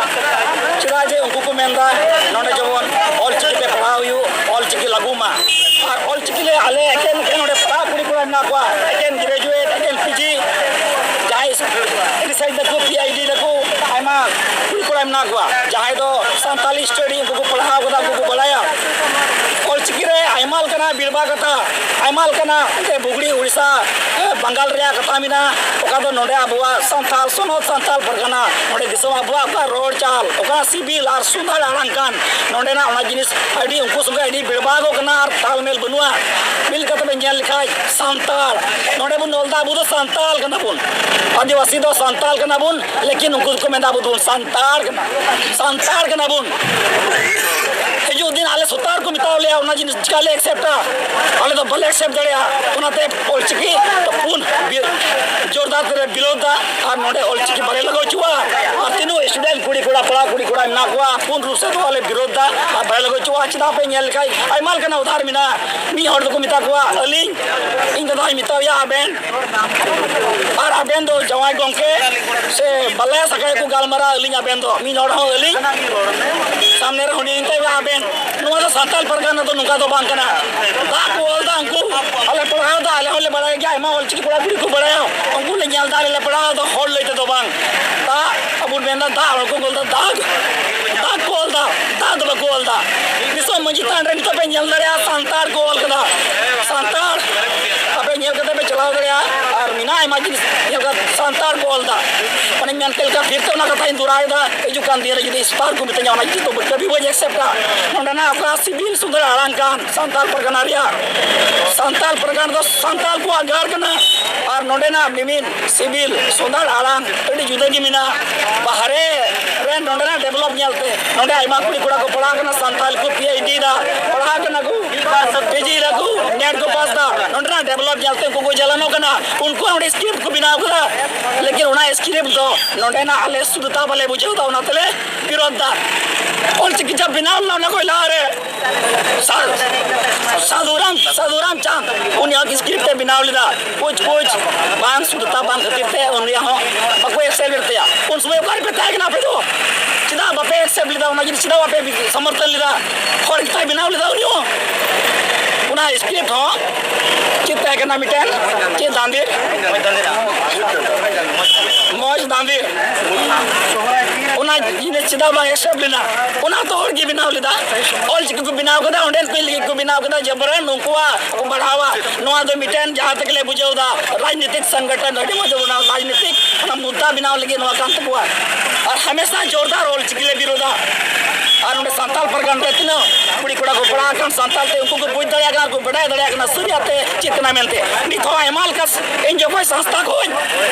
ᱪᱮᱫᱟᱜ ᱡᱮ ᱩᱱᱠᱩ ᱠᱚ ᱢᱮᱱᱫᱟ ᱱᱚᱰᱮ ᱡᱮᱢᱚᱱ ᱚᱞ ᱪᱤᱠᱤ ᱛᱮ ᱯᱟᱲᱦᱟᱣ ᱦᱩᱭᱩᱜ, ᱚᱞ ᱪᱤᱠᱤ ᱞᱟᱹᱜᱩ ᱢᱟ᱾ ᱟᱨ ᱚᱞ ᱪᱤᱠᱤ ᱞᱮ ᱟᱞᱮ ᱮᱠᱮᱱ, ᱮᱠᱮᱱ ᱱᱚᱰᱮ ᱯᱟᱲᱦᱟᱜ ᱠᱩᱲᱤ ᱠᱚ ᱢᱮᱱᱟᱜ ᱠᱚᱣᱟ, ᱮᱠᱮᱱ ᱜᱨᱮᱡᱩᱭᱮᱴ, ᱮᱠᱮᱱ ᱯᱤᱡᱤ, ᱡᱟᱦᱟᱸᱭ ᱨᱤᱥᱟᱨᱪ ᱫᱟᱠᱚ, ᱯᱤ ᱟᱭ ᱰᱤ ᱫᱟᱠᱚ, ᱟᱭᱢᱟ ᱠᱩᱲᱤ ᱠᱚᱲᱟ ᱢᱮᱱᱟᱜ ᱠᱚᱣᱟ, ᱡᱟᱦᱟᱸᱭ ᱫᱚ ᱥᱟᱱᱛᱟᱞᱤ ᱥᱴᱟᱰᱤ ᱩᱱᱠᱩ ᱠᱚ ᱯᱟᱲᱦᱟᱣ ᱠᱟᱫᱟ, ᱩᱱᱠᱩ ᱠᱚ ᱵᱟᱲᱟᱭᱟ᱾ ᱚᱞᱪᱤᱠᱤ ᱨᱮ ᱟᱭᱢᱟ ᱞᱮᱠᱟᱱᱟᱜ ᱵᱤᱲᱵᱟ ᱠᱟᱛᱷᱟ, ᱟᱭᱢᱟ ᱞᱮᱠᱟᱱᱟᱜ ᱮᱱᱛᱮ ᱵᱩᱜᱽᱲᱤ, ᱩᱲᱤᱥᱥᱟ, ᱮ, ᱵᱟᱝᱜᱟᱞ ᱨᱮᱭᱟᱜ ᱠᱟᱛᱷᱟ ᱢᱮᱱᱟᱜᱼᱟ, ᱚᱠᱟ ᱫᱚ ᱱᱚᱰᱮ ᱟᱵᱚᱣᱟᱜ ᱥᱟᱱᱛᱟᱞ ᱥᱚᱱᱚᱛ, ᱥᱟᱱᱛᱟᱞ ᱯᱟᱨᱜᱟᱱᱟ, ᱱᱚᱰᱮ ᱫᱤᱥᱚᱢ ᱟᱵᱚᱣᱟᱜ ᱚᱠᱟ ᱨᱚᱲ ᱪᱟᱞ, ᱚᱠᱟ ᱥᱤᱵᱤᱞ ᱟᱨ ᱥᱩᱫᱷᱟᱲ ᱟᱲᱟᱝ ᱠᱟᱱ, ᱱᱚᱰᱮᱱᱟᱜ ᱚᱱᱟ ᱡᱤᱱᱤᱥ ᱟᱹᱰᱤ ᱩᱱᱠᱩ ᱥᱚᱸᱜᱮ ᱟᱹᱰᱤ ᱵᱮᱲᱵᱟᱜᱚᱜ ᱠᱟᱱᱟ ᱟᱨ ᱛᱟᱞᱢᱮᱞ ᱵᱟᱹᱱᱩᱜᱼᱟ᱾ ᱢᱤᱫ ᱞᱮᱠᱟᱛᱮ ᱵᱮᱱ ᱧᱮᱞ ᱞᱮᱠᱷᱟᱡ ᱥᱟᱱᱛᱟᱲ, ᱱᱚᱰᱮ ᱵᱚᱱ ᱚᱞ ᱮᱫᱟ ᱟᱵᱚ ᱫᱚ ᱥᱟᱱᱛᱟᱞ ᱠᱟᱱᱟ ᱵᱚᱱ, ᱟᱹᱫᱤᱵᱟᱹᱥᱤ ᱫᱚ ᱥᱟᱱᱛᱟᱞ ᱠᱟᱱᱟ ᱵᱚᱱ, ᱞᱮᱠᱤᱱ ᱩᱱᱠᱩ ᱫᱚᱠᱚ ᱢᱮᱱᱫᱟ ᱟᱵᱚ ᱫᱚᱵᱚᱱ ᱥᱟᱱᱛᱟᱲ ᱠᱟᱱᱟ, ᱥᱟᱱᱛᱟᱲ ᱠᱟᱱᱟ ᱵᱚᱱ᱾ ᱦᱤᱡᱩᱜ ᱫᱤᱱ ᱟᱞᱮ ᱥᱚᱨᱠᱟᱨ ᱠᱚ ᱢᱮᱛᱟᱣ ᱞᱮᱭᱟ ᱚᱱᱟ ᱡᱤᱱᱤᱥ ᱪᱤᱠᱟ ᱞᱮ ᱮᱠᱥᱮᱯᱴᱟ, ᱟᱞᱮ ᱫᱚ ᱵᱟᱞᱮ ᱮᱠᱥᱮᱯᱴ ᱫᱟᱲᱮᱭᱟᱜᱼᱟ᱾ ᱚᱱᱟᱛᱮ ᱚᱞᱪᱤᱠᱤ ᱫᱚ ᱯᱩᱱ ᱵᱤᱨ ᱡᱳᱨᱫᱟᱨ ᱛᱮᱞᱮ ᱵᱤᱨᱳᱫᱷ ᱫᱟ ᱟᱨ ᱱᱚᱰᱮ ᱚᱞᱪᱤᱠᱤ ᱵᱟᱞᱮ ᱞᱟᱜᱟᱣ ᱦᱚᱪᱚᱣᱟᱜᱼᱟ᱾ ᱟᱨ ᱛᱤᱱᱟᱹᱜ ᱥᱴᱩᱰᱮᱱᱴ ᱠᱩᱲᱤ ᱠᱚᱲᱟ, ᱯᱟᱲᱟ ᱠᱩᱲᱤ ᱠᱚᱲᱟ ᱢᱮᱱᱟᱜ ᱠᱚᱣᱟ, ᱯᱩᱱ ᱨᱩᱯ ᱥᱮᱫ ᱫᱚ ᱟᱞᱮ ᱵᱤᱨᱳᱫᱷ ᱫᱟ ᱟᱨ ᱵᱟᱞᱮ ᱞᱟᱜᱟᱣ ᱦᱚᱪᱚᱣᱟᱜᱼᱟ᱾ ᱪᱮᱫᱟᱜ ᱯᱮ ᱧᱮᱞ ᱞᱮᱠᱷᱟᱡ ᱟᱭᱢᱟ ᱞᱮᱠᱟᱱᱟᱜ ᱩᱫᱟᱦᱟᱨ ᱢᱮᱱᱟᱜᱼᱟ᱾ ᱢᱤᱫ ᱦᱚᱲ ᱫᱚᱠᱚ ᱢᱮᱛᱟ ᱠᱚᱣᱟ ᱟᱹᱞᱤᱧ, ᱤᱧ ᱫᱚ ᱱᱟᱦᱟᱜ ᱤᱧ ᱢᱮᱛᱟᱣᱟᱭᱟ ᱟᱵᱮᱱ, ᱟᱨ ᱟᱵᱮᱱ ᱫᱚ ᱡᱟᱶᱟᱭ ᱜᱚᱢᱠᱮ ᱥᱮ ᱵᱟᱞᱟᱭᱟ ᱥᱟᱠᱟᱭ ᱠᱚ ᱜᱟᱞᱢᱟᱨᱟᱣ, ᱟᱹᱞᱤᱧ ᱟᱵᱮᱱ ᱫᱚ ᱢᱤᱫ ᱦᱚᱲ ᱦᱚᱸ ᱟᱹᱞᱤᱧ ᱥᱟᱢᱱᱮ ᱨᱮ ᱦᱚᱸ ᱞᱤᱧ ᱢᱮᱛᱟᱭ ᱟᱵᱮᱱ, ᱱᱚᱣᱟ ᱫᱚ ᱥᱟᱱᱛᱟᱲ ᱯᱟᱨᱜᱟᱱᱟ ᱫᱚ ᱱᱚᱝᱠᱟ ᱫᱚ ᱵᱟᱝ ᱠᱟᱱᱟ᱾ ᱫᱟᱜ ᱠᱚ ᱚᱞ ᱫᱟ ᱩᱱᱠᱩ, ᱟᱞᱮ ᱯᱟᱲᱦᱟᱣ ᱫᱟ, ᱟᱞᱮ ᱦᱚᱸᱞᱮ ᱵᱟᱲᱟᱭ ᱜᱮᱭᱟ, ᱟᱭᱢᱟ ᱚᱞᱪᱤᱠᱤ ᱠᱚᱲᱟ ᱠᱩᱲᱤ ᱠᱚ ᱵᱟᱲᱟᱭᱟ, ᱩᱱᱠᱩ ᱞᱮ ᱧᱮᱞ ᱫᱟ, ᱟᱞᱮ ᱞᱮ ᱯᱟᱲᱦᱟᱣ ᱫᱟ ᱦᱚᱲ ᱞᱟᱹᱭ ᱛᱮᱫᱚ ᱵᱟᱝ᱾ ᱫᱟᱜ ᱟᱵᱚ ᱢᱮᱱ ᱫᱟ ᱫᱟᱜ, ᱦᱚᱲ ᱠᱚ ᱚᱞ ᱫᱟ ᱫᱟᱜ, ᱫᱟᱜ ᱠᱚ ᱚᱞ ᱫᱟ, ᱫᱟᱜ ᱫᱚ ᱵᱟᱠᱚ ᱚᱞ ᱫᱟ᱾ ᱫᱤᱥᱚᱢ ᱢᱟᱺᱡᱷᱤ ᱛᱷᱟᱱ ᱨᱮ ᱱᱤᱛᱚᱜ ᱯᱮ ᱧᱮᱞ ᱫᱟᱲᱮᱭᱟᱜᱼᱟ, ᱥᱟᱱᱛᱟᱲ ᱠᱚ ᱚᱞ ᱠᱟᱫᱟ, ᱥᱟᱱᱛᱟᱲ᱾ ᱟᱯᱮ ᱧᱮᱞ ᱠᱟᱛᱮ ᱯᱮ ᱪᱟᱞᱟᱣ ᱫᱟᱲᱮᱭᱟᱜᱼᱟ, ᱟᱨ ᱢᱮᱱᱟᱜᱼᱟ ᱟᱭᱢᱟ ᱡᱤᱱᱤᱥ ᱧᱮᱞ ᱠᱟᱛᱮ ᱥᱟᱱᱛᱟᱲ ᱠᱚ ᱚᱞ ᱫᱟ᱾ ᱚᱱᱮᱧ ᱢᱮᱱ ᱠᱮᱫ ᱞᱮᱠᱟ, ᱯᱷᱤᱨ ᱛᱮ ᱚᱱᱟ ᱠᱟᱛᱷᱟᱧ ᱫᱚᱦᱲᱟᱭᱮᱫᱟ, ᱦᱤᱡᱩᱜ ᱠᱟᱱ ᱫᱤᱱ ᱨᱮ ᱡᱩᱫᱤ ᱥᱚᱨᱠᱟᱨ ᱠᱚ ᱢᱤᱛᱟᱹᱧᱟ, ᱚᱱᱟ ᱡᱤᱱᱤᱥ ᱫᱚ ᱠᱟᱹᱵᱷᱤ ᱵᱟᱹᱧ ᱮᱠᱥᱮᱯᱴᱟ᱾ ᱱᱚᱰᱮᱱᱟᱜ ᱚᱠᱟ ᱥᱤᱵᱤᱞ ᱥᱩᱫᱷᱟᱹᱨ ᱟᱲᱟᱝ ᱠᱟᱱ ᱥᱟᱱᱛᱟᱲ ᱯᱟᱨᱜᱟᱱᱟ ᱨᱮᱭᱟᱜ, ᱥᱟᱱᱛᱟᱲ ᱯᱟᱨᱜᱟᱱᱟ ᱫᱚ ᱥᱟᱱᱛᱟᱲ ᱠᱚᱣᱟᱜ ᱜᱟᱲ ᱠᱟᱱᱟ, ᱟᱨ ᱱᱚᱰᱮᱱᱟᱜ ᱢᱤᱢᱤᱫ ᱥᱤᱵᱤᱞ ᱥᱚᱸᱫᱷᱟᱲ ᱟᱲᱟᱝ ᱟᱹᱰᱤ ᱡᱩᱫᱟᱹ ᱜᱮ ᱢᱮᱱᱟᱜᱼᱟ᱾ ᱵᱟᱦᱨᱮ ᱨᱮ ᱱᱚᱰᱮᱱᱟᱜ ᱰᱮᱵᱷᱞᱚᱯ ᱧᱮᱞᱛᱮ, ᱱᱚᱰᱮ ᱟᱭᱢᱟ ᱠᱩᱲᱤ ᱠᱚᱲᱟ ᱠᱚ ᱯᱟᱲᱦᱟᱜ ᱠᱟᱱᱟ, ᱥᱟᱱᱛᱟᱲ ᱠᱚ ᱯᱤ ᱮᱭᱤᱪ ᱰᱤ ᱫᱟ, ᱯᱟᱲᱦᱟᱜ ᱠᱟᱱᱟ ᱠᱚ, ᱯᱤ ᱡᱤ ᱫᱟᱠᱚ, ᱱᱮᱴ ᱠᱚ ᱯᱟᱥ ᱫᱟ, ᱱᱚᱰᱮᱱᱟᱜ ᱰᱮᱵᱷᱞᱚᱯ ᱧᱮᱞᱛᱮ ᱩᱱᱠᱩ ᱠᱚ ᱡᱟᱞᱟᱱᱚᱜ ᱠᱟᱱᱟ᱾ ᱩᱱᱠᱩ ᱱᱚᱰᱮ ᱥᱠᱨᱤᱯᱴ ᱠᱚ ᱵᱮᱱᱟᱣ ᱠᱟᱫᱟ, ᱞᱮᱠᱤᱱ ᱚᱱᱟ ᱥᱠᱨᱤᱯᱴ ᱫᱚ ᱱᱚᱰᱮᱱᱟᱜ ᱟᱞᱮ ᱥᱩᱫᱷᱛᱟ ᱵᱟᱞᱮ ᱵᱩᱡᱷᱟᱹᱣ ᱫᱟ, ᱚᱱᱟ ᱛᱮᱞᱮ ᱵᱤᱨᱳᱫᱷ ᱫᱟ᱾ ᱚᱞᱪᱤᱠᱤ ᱡᱟ ᱵᱮᱱᱟᱣ ᱞᱮᱱᱟ ᱚᱱᱟ ᱠᱷᱚᱱ ᱞᱟᱦᱟᱨᱮ ᱥᱟ-, ᱥᱟᱫᱷᱩᱨᱟᱢ, ᱥᱟᱫᱷᱩᱨᱟᱢ ᱪᱟᱸᱫᱽ ᱩᱱᱤᱭᱟᱜ ᱥᱠᱨᱤᱯᱴ ᱮ ᱵᱮᱱᱟᱣ ᱞᱮᱫᱟ᱾ ᱠᱩᱪ ᱠᱩᱪ ᱵᱟᱝ ᱥᱩᱫᱷᱛᱟ ᱵᱟᱝ ᱠᱷᱟᱹᱛᱤᱨ ᱛᱮ ᱩᱱᱤᱭᱟᱜ ᱦᱚᱸ ᱵᱟᱠᱚ ᱮᱠᱥᱮᱯᱴ ᱞᱮᱫ ᱛᱟᱭᱟ᱾ ᱩᱱ ᱥᱚᱢᱚᱭ ᱚᱠᱟ ᱨᱮᱯᱮ ᱛᱟᱦᱮᱸ ᱠᱟᱱᱟ ᱟᱯᱮ ᱫᱚ? ᱪᱮᱫᱟᱜ ᱵᱟᱯᱮ ᱮᱠᱥᱮᱯᱴ ᱞᱮᱫᱟ ᱚᱱᱟ ᱡᱤᱱᱤᱥ? ᱪᱮᱫᱟᱜ ᱵᱟᱯᱮ ᱥᱚᱢᱚᱨᱛᱷᱚᱱ ᱞᱮᱫᱟ? ᱦᱚᱲ ᱜᱮᱛᱟᱭ ᱵᱮᱱᱟᱣ ᱞᱮᱫᱟ ᱩᱱᱤ ᱦᱚᱸ᱾ ᱥᱠᱨᱤᱯᱴ ᱦᱚᱸ ᱪᱮᱫ ᱛᱟᱦᱮᱸ ᱠᱟᱱᱟ? ᱢᱤᱫᱴᱮᱱ ᱪᱮᱫ ᱫᱟᱸᱫᱤᱨ, ᱢᱚᱡᱽ ᱫᱟᱸᱫᱤᱨ᱾ ᱚᱱᱟ ᱡᱤᱱᱤᱥ ᱪᱮᱫᱟᱜ ᱵᱟᱝ ᱮᱠᱥᱮᱯᱴ ᱞᱮᱱᱟ? ᱚᱱᱟ ᱛᱚ ᱦᱚᱲ ᱜᱮ ᱵᱮᱱᱟᱣ ᱞᱮᱫᱟ, ᱚᱞ ᱪᱤᱠᱤ ᱠᱚ ᱵᱮᱱᱟᱣ ᱠᱮᱫᱟ, ᱚᱸᱰᱮᱱ ᱠᱚ ᱞᱟᱹᱜᱤᱫ ᱠᱚ ᱵᱮᱱᱟᱣ ᱠᱮᱫᱟ ᱡᱮ ᱵᱚᱨᱮ ᱱᱩᱠᱩᱣᱟᱜ ᱠᱚ ᱵᱟᱲᱦᱟᱣᱟ᱾ ᱱᱚᱣᱟ ᱫᱚ ᱢᱤᱫᱴᱮᱱ ᱡᱟᱦᱟᱸ ᱛᱮᱜᱮ ᱞᱮ ᱵᱩᱡᱷᱟᱹᱣ ᱮᱫᱟ ᱨᱟᱡᱽᱱᱤᱛᱤᱠ ᱥᱚᱝᱜᱚᱴᱷᱚᱱ ᱟᱹᱰᱤ ᱢᱚᱡᱽ ᱚᱱᱟ ᱨᱟᱡᱽᱱᱤᱛᱤᱠ ᱚᱱᱟ ᱢᱩᱫᱽᱫᱟ ᱵᱮᱱᱟᱣ ᱞᱟᱹᱜᱤᱫ ᱱᱚᱣᱟ ᱠᱟᱱ ᱛᱟᱠᱚᱣᱟ᱾ ᱟᱨ ᱦᱟᱢᱮᱥᱟ ᱡᱳᱨᱫᱟᱨ ᱚᱞ ᱪᱤᱠᱤ ᱞᱮ ᱵᱤᱨᱳᱫᱟ᱾ ᱟᱨ ᱱᱚᱰᱮ ᱥᱟᱱᱛᱟᱲ ᱯᱟᱨᱜᱟᱱᱟ ᱨᱮ ᱛᱤᱱᱟᱹᱜ ᱠᱩᱲᱤ ᱠᱚᱲᱟ ᱠᱚ ᱯᱟᱲᱦᱟᱣ ᱟᱠᱟᱱ ᱥᱟᱱᱛᱟᱲ ᱛᱮ, ᱩᱱᱠᱩ ᱠᱚ ᱵᱩᱡᱽ ᱫᱟᱲᱮᱭᱟᱜ ᱠᱟᱱᱟ, ᱟᱨ ᱠᱚ ᱵᱟᱰᱟᱭ ᱫᱟᱲᱮᱭᱟᱜ ᱠᱟᱱᱟ ᱥᱟᱹᱨᱤᱭᱟᱜ ᱛᱮ ᱪᱮᱫ ᱠᱟᱱᱟ ᱢᱮᱱᱛᱮ᱾ ᱱᱤᱛ ᱦᱚᱸ ᱟᱭᱢᱟ ᱞᱮᱠᱟ ᱮᱱ ᱡᱤ ᱳ ᱥᱚᱝᱥᱛᱷᱟ ᱠᱷᱚᱱ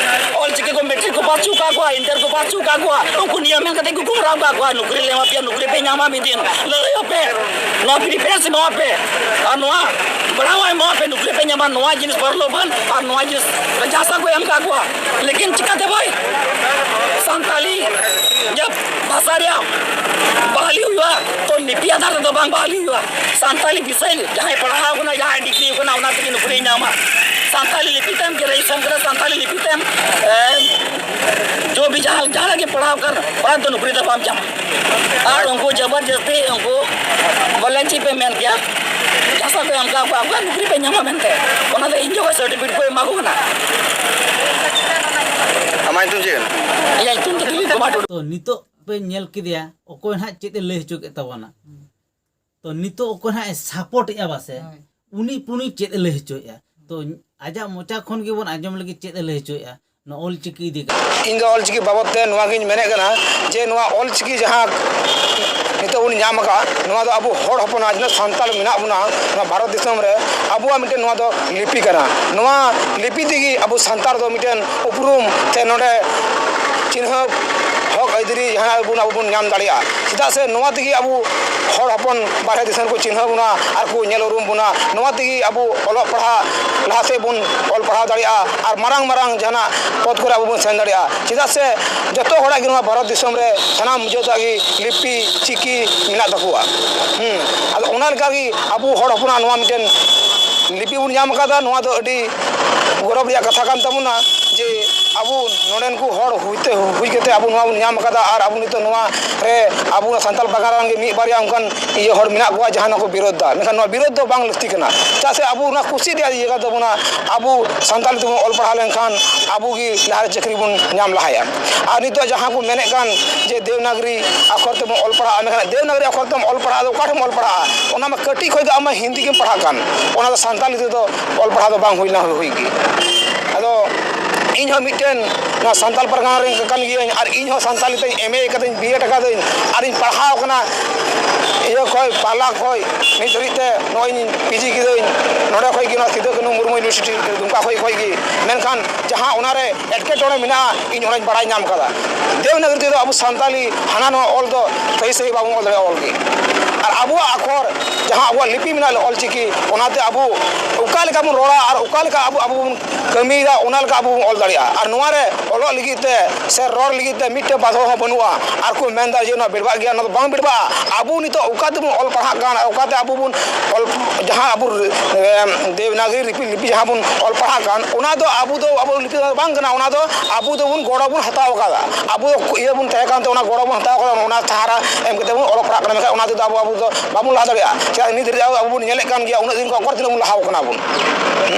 ᱚᱞ ᱪᱤᱠᱤ ᱠᱚ ᱢᱮᱴᱨᱤᱠ ᱠᱚ ᱯᱟᱥ ᱦᱚᱪᱚ ᱟᱠᱟᱫ ᱠᱚᱣᱟ, ᱤᱱᱴᱟᱨ ᱠᱚ ᱯᱟᱥ ᱦᱚᱪᱚ ᱟᱠᱟᱫ ᱠᱚᱣᱟ, ᱩᱱᱠᱩ ᱱᱤᱭᱟᱹ ᱢᱮᱱ ᱠᱟᱛᱮ ᱠᱚ ᱜᱩᱢᱨᱟᱣ ᱟᱠᱟᱫ ᱠᱚᱣᱟ, ᱱᱚᱠᱨᱤ ᱞᱮ ᱮᱢᱟ ᱯᱮᱭᱟ, ᱱᱚᱠᱨᱤ ᱯᱮ ᱧᱟᱢᱟ ᱢᱤᱫ ᱫᱤᱱ, ᱞᱟᱹᱲᱦᱟᱹᱭᱚᱜ ᱯᱮ, ᱱᱚᱣᱟ ᱯᱨᱤᱯᱷᱟᱨᱮᱱᱥ ᱮᱢᱟᱣᱟᱜ ᱯᱮ, ᱟᱨ ᱱᱚᱣᱟ ᱵᱟᱲᱦᱟᱣ ᱮᱢᱟᱣᱟᱜ ᱯᱮ, ᱱᱚᱠᱨᱤ ᱯᱮ ᱧᱟᱢᱟ, ᱱᱚᱣᱟ ᱡᱤᱱᱤᱥ ᱯᱟᱨᱞᱳᱵᱷᱟᱱ ᱟᱨ ᱱᱚᱣᱟ ᱡᱤᱱᱤᱥ ᱡᱟᱦᱟᱸ ᱥᱟᱶ ᱠᱚ ᱮᱢ ᱠᱟᱜ ᱠᱚᱣᱟ᱾ ᱞᱮᱠᱤᱱ ᱪᱤᱠᱟᱹᱛᱮ ᱵᱷᱟᱭ? ᱥᱟᱱᱛᱟᱞᱤ ᱡᱟᱵ ᱵᱷᱟᱥᱟ ᱨᱮᱭᱟᱜ ᱵᱟᱦᱟᱞᱤ ᱦᱩᱭᱩᱜᱼᱟ, ᱛᱚ ᱞᱤᱯᱤ ᱟᱫᱷᱟᱨ ᱛᱮᱫᱚ ᱵᱟᱝ ᱵᱟᱦᱟᱞᱤ ᱦᱩᱭᱩᱜᱼᱟ᱾ ᱥᱟᱱᱛᱟᱞᱤ ᱵᱤᱥᱚᱭ ᱡᱟᱦᱟᱸᱭ ᱯᱟᱲᱦᱟᱣ ᱠᱟᱱᱟ, ᱡᱟᱦᱟᱸᱭ ᱰᱤᱜᱽᱨᱤ ᱠᱟᱱᱟ, ᱚᱱᱟ ᱛᱮᱜᱮ ᱱᱚᱠᱨᱤᱭ ᱧᱟᱢᱟ᱾ ᱥᱟᱱᱛᱟᱞᱤ ᱞᱤᱯᱤ ᱛᱮᱢ ᱜᱨᱮᱡᱩᱭᱮᱥᱚᱱ ᱠᱟᱱᱟ, ᱥᱟᱱᱛᱟᱞᱤ ᱞᱤᱯᱤ ᱛᱮᱢ, ᱮ, ᱡᱚ ᱵᱤ ᱡᱟᱦᱟᱸ, ᱡᱟᱦᱟᱸ ᱨᱮᱜᱮ ᱯᱟᱲᱦᱟᱣ ᱠᱟᱱ, ᱚᱱᱟ ᱫᱚ ᱱᱚᱠᱨᱤ ᱫᱚ ᱵᱟᱢ ᱧᱟᱢᱟ᱾ ᱟᱨ ᱩᱱᱠᱩ ᱡᱚᱵᱚᱨᱡᱚᱥᱛᱤ ᱩᱱᱠᱩ ᱵᱚᱞᱮ ᱪᱮᱫ ᱯᱮ ᱢᱮᱱ ᱠᱮᱭᱟ, ᱡᱟᱦᱟᱸ ᱥᱟᱶ ᱯᱮ ᱮᱢ ᱠᱟᱜ ᱠᱚᱣᱟ, ᱟᱠᱚᱣᱟᱜ ᱱᱚᱠᱨᱤ ᱯᱮ ᱧᱟᱢᱟ ᱢᱮᱱᱛᱮ, ᱚᱱᱟ ᱫᱚ ᱤᱧ ᱡᱚᱠᱷᱚᱱ ᱥᱟᱨᱴᱤᱯᱷᱤᱠᱮᱴ ᱠᱚ ᱮᱢᱟ ᱠᱚ ᱠᱟᱱᱟ᱾ ᱟᱢᱟᱜ ᱧᱩᱛᱩᱢ ᱪᱮᱫ ᱠᱟᱱᱟ? ᱤᱧᱟᱹᱜ ᱧᱩᱛᱩᱢ ᱫᱚ ᱫᱤᱞᱤᱯ ᱠᱩᱢᱟᱨ ᱴᱩᱰᱩ᱾ ᱛᱚ, ᱱᱤᱛᱚᱜ ᱯᱮ ᱧᱮᱞ ᱠᱮᱫᱮᱭᱟ, ᱚᱠᱚᱭ ᱱᱟᱦᱟᱜ ᱪᱮᱫ ᱮ ᱞᱟᱹᱭ ᱦᱚᱪᱚ ᱠᱮᱫ ᱛᱟᱵᱚᱱᱟ᱾ ᱛᱚ, ᱱᱤᱛᱚᱜ ᱚᱠᱚᱭ ᱱᱟᱦᱟᱜ ᱮ ᱥᱟᱯᱳᱨᱴ ᱮᱫᱼᱟ ᱵᱟᱥᱮ, ᱦᱳᱭ᱾ ᱩᱱᱤ ᱯᱩᱱᱤ ᱪᱮᱫ ᱮ ᱞᱟᱹᱭ ᱦᱚᱪᱚᱭᱮᱫᱼᱟ? ᱛᱚ, ᱟᱡᱟᱜ ᱢᱚᱪᱟ ᱠᱷᱚᱱ ᱜᱮᱵᱚᱱ ᱟᱸᱡᱚᱢ ᱞᱟᱹᱜᱤᱫ ᱪᱮᱫ ᱮ ᱞᱟᱹᱭ ᱦᱚᱪᱚᱭᱮᱫᱼᱟ ᱱᱚᱣᱟ ᱚᱞ ᱪᱤᱠᱤ ᱤᱫᱤ ᱠᱟᱛᱮ᱾ ᱤᱧ ᱫᱚ ᱚᱞ ᱪᱤᱠᱤ ᱵᱟᱵᱚᱫ ᱛᱮ ᱱᱚᱣᱟ ᱜᱤᱧ ᱢᱮᱱᱮᱫ ᱠᱟᱱᱟ ᱡᱮ ᱱᱚᱣᱟ ᱚᱞ ᱪᱤᱠᱤ ᱡᱟᱦᱟᱸ ᱱᱤᱛᱚᱜ ᱵᱚᱱ ᱧᱟᱢ ᱟᱠᱟᱫ, ᱱᱚᱣᱟ ᱫᱚ ᱟᱵᱚ ᱦᱚᱲ ᱦᱚᱯᱚᱱᱟᱜ, ᱡᱟᱦᱟᱸ ᱥᱟᱱᱛᱟᱲ ᱢᱮᱱᱟᱜ ᱵᱚᱱᱟ ᱱᱚᱣᱟ ᱵᱷᱟᱨᱚᱛ ᱫᱤᱥᱚᱢ ᱨᱮ, ᱟᱵᱚᱣᱟᱜ ᱢᱤᱫᱴᱮᱱ ᱱᱚᱣᱟ ᱫᱚ ᱞᱤᱯᱤ ᱠᱟᱱᱟ᱾ ᱱᱚᱣᱟ ᱞᱤᱯᱤ ᱛᱮᱜᱮ ᱟᱵᱚ ᱥᱟᱱᱛᱟᱲ ᱫᱚ ᱢᱤᱫᱴᱮᱱ ᱩᱯᱨᱩᱢ ᱛᱮ ᱱᱚᱰᱮ ᱪᱤᱱᱦᱟᱹᱯ, ᱦᱚᱠ ᱟᱹᱭᱫᱟᱹᱨᱤ ᱡᱟᱦᱟᱱᱟᱜ ᱵᱚᱱ ᱟᱵᱚ ᱵᱚᱱ ᱧᱟᱢ ᱫᱟᱲᱮᱭᱟᱜᱼᱟ᱾ ᱪᱮᱫᱟᱜ ᱥᱮ ᱱᱚᱣᱟ ᱛᱮᱜᱮ ᱟᱵᱚ ᱦᱚᱲ ᱦᱚᱯᱚᱱ ᱵᱟᱨᱦᱮ ᱫᱤᱥᱚᱢ ᱠᱚ ᱪᱤᱱᱦᱟᱹ ᱵᱚᱱᱟ ᱟᱨ ᱠᱚ ᱧᱮᱞ ᱩᱨᱩᱢ ᱵᱚᱱᱟ᱾ ᱱᱚᱣᱟ ᱛᱮᱜᱮ ᱟᱵᱚ ᱚᱞᱚᱜ ᱯᱟᱲᱦᱟᱜ ᱞᱟᱦᱟ ᱥᱮᱫ ᱵᱚᱱ ᱚᱞ ᱯᱟᱲᱦᱟᱣ ᱫᱟᱲᱮᱭᱟᱜᱼᱟ ᱟᱨ ᱢᱟᱨᱟᱝ ᱢᱟᱨᱟᱝ ᱡᱟᱦᱟᱱᱟᱜ ᱯᱚᱫᱽ ᱠᱚᱨᱮ ᱟᱵᱚ ᱵᱚᱱ ᱥᱮᱱ ᱫᱟᱲᱮᱭᱟᱜᱼᱟ᱾ ᱪᱮᱫᱟᱜ ᱥᱮ ᱡᱚᱛᱚ ᱦᱚᱲᱟᱜ ᱜᱮ ᱱᱚᱣᱟ ᱵᱷᱟᱨᱚᱛ ᱫᱤᱥᱚᱢ ᱨᱮ ᱥᱟᱱᱟᱢ ᱡᱟᱹᱛᱟᱜ ᱜᱮ ᱞᱤᱯᱤ, ᱪᱤᱠᱤ ᱢᱮᱱᱟᱜ ᱛᱟᱠᱚᱣᱟ᱾ ᱦᱩᱸ᱾ ᱟᱫᱚ ᱚᱱᱟ ᱞᱮᱠᱟ ᱜᱮ ᱟᱵᱚ ᱦᱚᱲ ᱦᱚᱯᱚᱱᱟᱜ ᱱᱚᱣᱟ ᱢᱤᱫᱴᱮᱱ ᱞᱤᱯᱤ ᱵᱚᱱ ᱧᱟᱢ ᱟᱠᱟᱫᱟ, ᱱᱚᱣᱟ ᱫᱚ ᱟᱹᱰᱤ ᱜᱚᱨᱚᱵᱽ ᱨᱮᱭᱟᱜ ᱠᱟᱛᱷᱟ ᱠᱟᱱ ᱛᱟᱵᱚᱱᱟ᱾ ᱡᱮ ᱟᱵᱚ ᱱᱚᱰᱮᱱ ᱠᱚ ᱦᱚᱲ ᱦᱩᱭᱛᱮ, ᱦᱩᱭ ᱠᱟᱛᱮ ᱟᱵᱚ ᱱᱚᱣᱟ ᱵᱚᱱ ᱧᱟᱢ ᱟᱠᱟᱫᱟ, ᱟᱨ ᱟᱵᱚ ᱱᱤᱛᱚᱜ ᱱᱚᱣᱟ ᱨᱮ ᱟᱵᱚ ᱥᱟᱱᱛᱟᱲ ᱯᱟᱨᱜᱟᱱᱟ ᱨᱮᱱ ᱜᱮ ᱢᱤᱫ ᱵᱟᱨᱭᱟ ᱚᱱᱠᱟᱱ ᱤᱭᱟᱹ ᱦᱚᱲ ᱢᱮᱱᱟᱜ ᱠᱚᱣᱟ ᱡᱟᱦᱟᱸ ᱱᱚᱣᱟ ᱠᱚ ᱵᱤᱨᱳᱫᱷ ᱫᱟ, ᱢᱮᱱᱠᱷᱟᱱ ᱱᱚᱣᱟ ᱵᱤᱨᱳᱫᱷ ᱫᱚ ᱵᱟᱝ ᱞᱟᱹᱠᱛᱤ ᱠᱟᱱᱟ᱾ ᱪᱮᱫᱟᱜ ᱥᱮ ᱟᱵᱚ ᱚᱱᱟ ᱠᱩᱥᱤ ᱨᱮᱭᱟᱜ ᱤᱭᱟᱹ ᱠᱟᱱ ᱛᱟᱵᱚᱱᱟ, ᱟᱵᱚ ᱥᱟᱱᱛᱟᱲᱤ ᱛᱮᱵᱚᱱ ᱚᱞ ᱯᱟᱲᱦᱟᱣ ᱞᱮᱱᱠᱷᱟᱱ ᱟᱵᱚ ᱜᱮ ᱞᱟᱦᱟᱨᱮ ᱪᱟᱹᱠᱨᱤ ᱵᱚᱱ ᱧᱟᱢ ᱞᱟᱦᱟᱭᱟ᱾ ᱟᱨ ᱱᱤᱛᱚᱜ ᱡᱟᱦᱟᱸ ᱠᱚ ᱢᱮᱱᱮᱫ ᱠᱟᱱ ᱡᱮ ᱫᱮᱵᱽᱱᱟᱜᱽᱨᱤ ᱟᱠᱷᱚᱨ ᱛᱮᱵᱚᱱ ᱚᱞ ᱯᱟᱲᱦᱟᱜᱼᱟ, ᱢᱮᱱᱠᱷᱟᱱ ᱫᱮᱵᱽᱱᱟᱜᱽᱨᱤ ᱟᱠᱷᱚᱨ ᱛᱮᱢ ᱚᱞ ᱯᱟᱲᱦᱟᱜᱼᱟ, ᱟᱫᱚ ᱚᱠᱟ ᱴᱷᱮᱱ ᱚᱞ ᱯᱟᱲᱦᱟᱜᱼᱟ? ᱚᱱᱟ ᱢᱟ ᱠᱟᱹᱴᱤᱡ ᱠᱷᱚᱱ ᱜᱮ ᱟᱢ ᱢᱟ ᱦᱤᱱᱫᱤ ᱜᱮᱢ ᱯᱟᱲᱦᱟᱜ ᱠᱟᱱ, ᱚᱱᱟ ᱫᱚ ᱥᱟᱱᱛᱟᱲᱤ ᱛᱮᱫᱚ ᱚᱞ ᱯᱟᱲᱦᱟᱣ ᱫᱚ ᱵᱟᱝ ᱦᱩᱭ ᱞᱮᱱᱟ ᱦᱩᱭ ᱜᱮ᱾ ᱟᱫᱚ ᱤᱧ ᱦᱚᱸ ᱢᱤᱫᱴᱮᱱ ᱱᱚᱣᱟ ᱥᱟᱱᱛᱟᱲ ᱯᱟᱨᱜᱟᱱᱟ ᱨᱮᱱ ᱠᱟᱱ ᱜᱤᱭᱟᱹᱧ, ᱟᱨ ᱤᱧ ᱦᱚᱸ ᱥᱟᱱᱛᱟᱲᱤ ᱛᱮᱧ ᱮᱢ ᱮ ᱠᱟᱫᱟᱹᱧ, ᱵᱤ ᱮᱰ ᱠᱟᱫᱟᱹᱧ, ᱟᱨᱤᱧ ᱯᱟᱲᱦᱟᱣ ᱠᱟᱱᱟ ᱤᱭᱟᱹ ᱠᱷᱚᱱ, ᱯᱟᱦᱞᱟ ᱠᱷᱚᱱ ᱱᱤᱛ ᱫᱷᱟᱹᱨᱤᱡ ᱛᱮ ᱱᱚᱜᱼᱚᱭ ᱤᱧ ᱯᱤ ᱡᱤ ᱠᱤᱫᱟᱹᱧ ᱱᱚᱰᱮ ᱠᱷᱚᱱ ᱜᱮ, ᱱᱚᱣᱟ ᱥᱤᱫᱩ ᱠᱟᱹᱱᱦᱩ ᱢᱩᱨᱢᱩ ᱤᱭᱩᱱᱤᱵᱷᱟᱨᱥᱤᱴᱤ ᱫᱩᱢᱠᱟ ᱠᱷᱚᱱ, ᱠᱷᱚᱱ ᱜᱮ᱾ ᱢᱮᱱᱠᱷᱟᱱ ᱡᱟᱦᱟᱸ ᱚᱱᱟᱨᱮ ᱮᱴᱠᱮᱴᱚᱬᱮ ᱢᱮᱱᱟᱜᱼᱟ, ᱤᱧ ᱚᱱᱟᱧ ᱵᱟᱲᱟᱭ ᱧᱟᱢ ᱠᱟᱫᱟ᱾ ᱫᱮᱵᱽᱱᱟᱜᱽᱨᱤ ᱛᱮᱫᱚ ᱟᱵᱚ ᱥᱟᱱᱛᱟᱞᱤ ᱦᱟᱱᱟ ᱱᱚᱣᱟ ᱚᱞ ᱫᱚ ᱥᱟᱹᱦᱤ ᱥᱟᱹᱦᱤ ᱵᱟᱵᱚᱱ ᱚᱞ ᱫᱟᱲᱮᱭᱟᱜᱼᱟ ᱚᱞ ᱜᱮ᱾ ᱟᱨ ᱟᱵᱚᱣᱟᱜ ᱟᱠᱷᱚᱨ, ᱡᱟᱦᱟᱸ ᱟᱵᱚᱣᱟᱜ ᱞᱤᱯᱤ ᱢᱮᱱᱟᱜᱼᱟ ᱚᱞ ᱪᱤᱠᱤ, ᱚᱱᱟᱛᱮ ᱟᱵᱚ ᱚᱠᱟ ᱞᱮᱠᱟ ᱵᱚᱱ ᱨᱚᱲᱟ ᱟᱨ ᱚᱠᱟ ᱞᱮᱠᱟ ᱟᱵᱚ, ᱟᱵᱚ ᱵᱚᱱ ᱠᱟᱹᱢᱤᱭᱮᱫᱟ, ᱚᱱᱟ ᱞᱮᱠᱟ ᱟᱵᱚ ᱵᱚᱱ ᱚᱞ ᱫᱟᱲᱮᱭᱟᱜᱼᱟ᱾ ᱟᱨ ᱱᱚᱣᱟ ᱨᱮ ᱚᱞᱚᱜ ᱞᱟᱹᱜᱤᱫ ᱛᱮ ᱥᱮ ᱨᱚᱲ ᱞᱟᱹᱜᱤᱫ ᱛᱮ ᱢᱤᱫᱴᱮᱱ ᱵᱟᱫᱷᱟ ᱦᱚᱸ ᱵᱟᱹᱱᱩᱜᱼᱟ᱾ ᱟᱨ ᱠᱚ ᱢᱮᱱᱫᱟ ᱡᱮ ᱱᱚᱣᱟ ᱵᱮᱲᱵᱟᱜ ᱜᱮᱭᱟ, ᱱᱚᱣᱟ ᱫᱚ ᱵᱟᱝ ᱵᱮᱲᱵᱟᱜᱼᱟ᱾ ᱟᱵᱚ ᱱᱤᱛᱚᱜ ᱚᱠᱟ ᱛᱮᱵᱚᱱ ᱚᱞ ᱯᱟᱲᱦᱟᱜ ᱠᱟᱱ, ᱚᱠᱟᱛᱮ ᱟᱵᱚ ᱵᱚᱱ ᱚᱞ, ᱡᱟᱦᱟᱸ ᱟᱵᱚ, ᱮᱢ, ᱫᱮᱵᱽᱱᱟᱜᱽᱨᱤ ᱞᱤᱯᱤ, ᱞᱤᱯᱤ ᱡᱟᱦᱟᱸ ᱵᱚᱱ ᱚᱞ ᱯᱟᱲᱦᱟᱜ ᱠᱟᱱ, ᱚᱱᱟ ᱫᱚ ᱟᱵᱚ ᱫᱚ ᱟᱵᱚ ᱞᱤᱯᱤ ᱫᱚ ᱵᱟᱝ ᱠᱟᱱᱟ, ᱚᱱᱟ ᱫᱚ ᱟᱵᱚ ᱫᱚᱵᱚᱱ ᱜᱚᱲᱚ ᱵᱚᱱ ᱦᱟᱛᱟᱣ ᱟᱠᱟᱫᱟ᱾ ᱟᱵᱚ ᱫᱚ ᱤᱭᱟᱹ ᱵᱚᱱ ᱛᱟᱦᱮᱸ ᱠᱟᱱᱛᱮ ᱚᱱᱟ ᱜᱚᱲᱚ ᱵᱚᱱ ᱦᱟᱛᱟᱣ ᱠᱟᱫᱟ, ᱚᱱᱟ ᱥᱟᱦᱟᱨᱟ ᱮᱢ ᱠᱟᱛᱮ ᱵᱚᱱ ᱚᱞᱚᱜ ᱯᱟᱲᱦᱟᱜ ᱠᱟᱱᱟ, ᱢᱮᱱᱠᱷᱟᱱ ᱚᱱᱟ ᱛᱮᱫᱚ ᱟᱵᱚ, ᱟᱵᱚ ᱫᱚ ᱵᱟᱵᱚᱱ ᱞᱟᱦᱟ ᱫᱟᱲᱮᱭᱟᱜᱼᱟ᱾ ᱪᱮᱫᱟᱜ ᱱᱤᱛ ᱫᱷᱟᱹᱨᱤᱡ ᱟᱵᱚ ᱵᱚᱱ ᱧᱮᱞᱮᱫ ᱠᱟᱱ ᱜᱮᱭᱟ, ᱩᱱᱟᱹᱜ ᱫᱤᱱ ᱠᱷᱚᱱ ᱚᱠᱚᱭ ᱛᱤᱱᱟᱹᱜ ᱵᱚᱱ ᱞᱟᱦᱟᱣ ᱠᱟᱱᱟ ᱵᱚᱱ᱾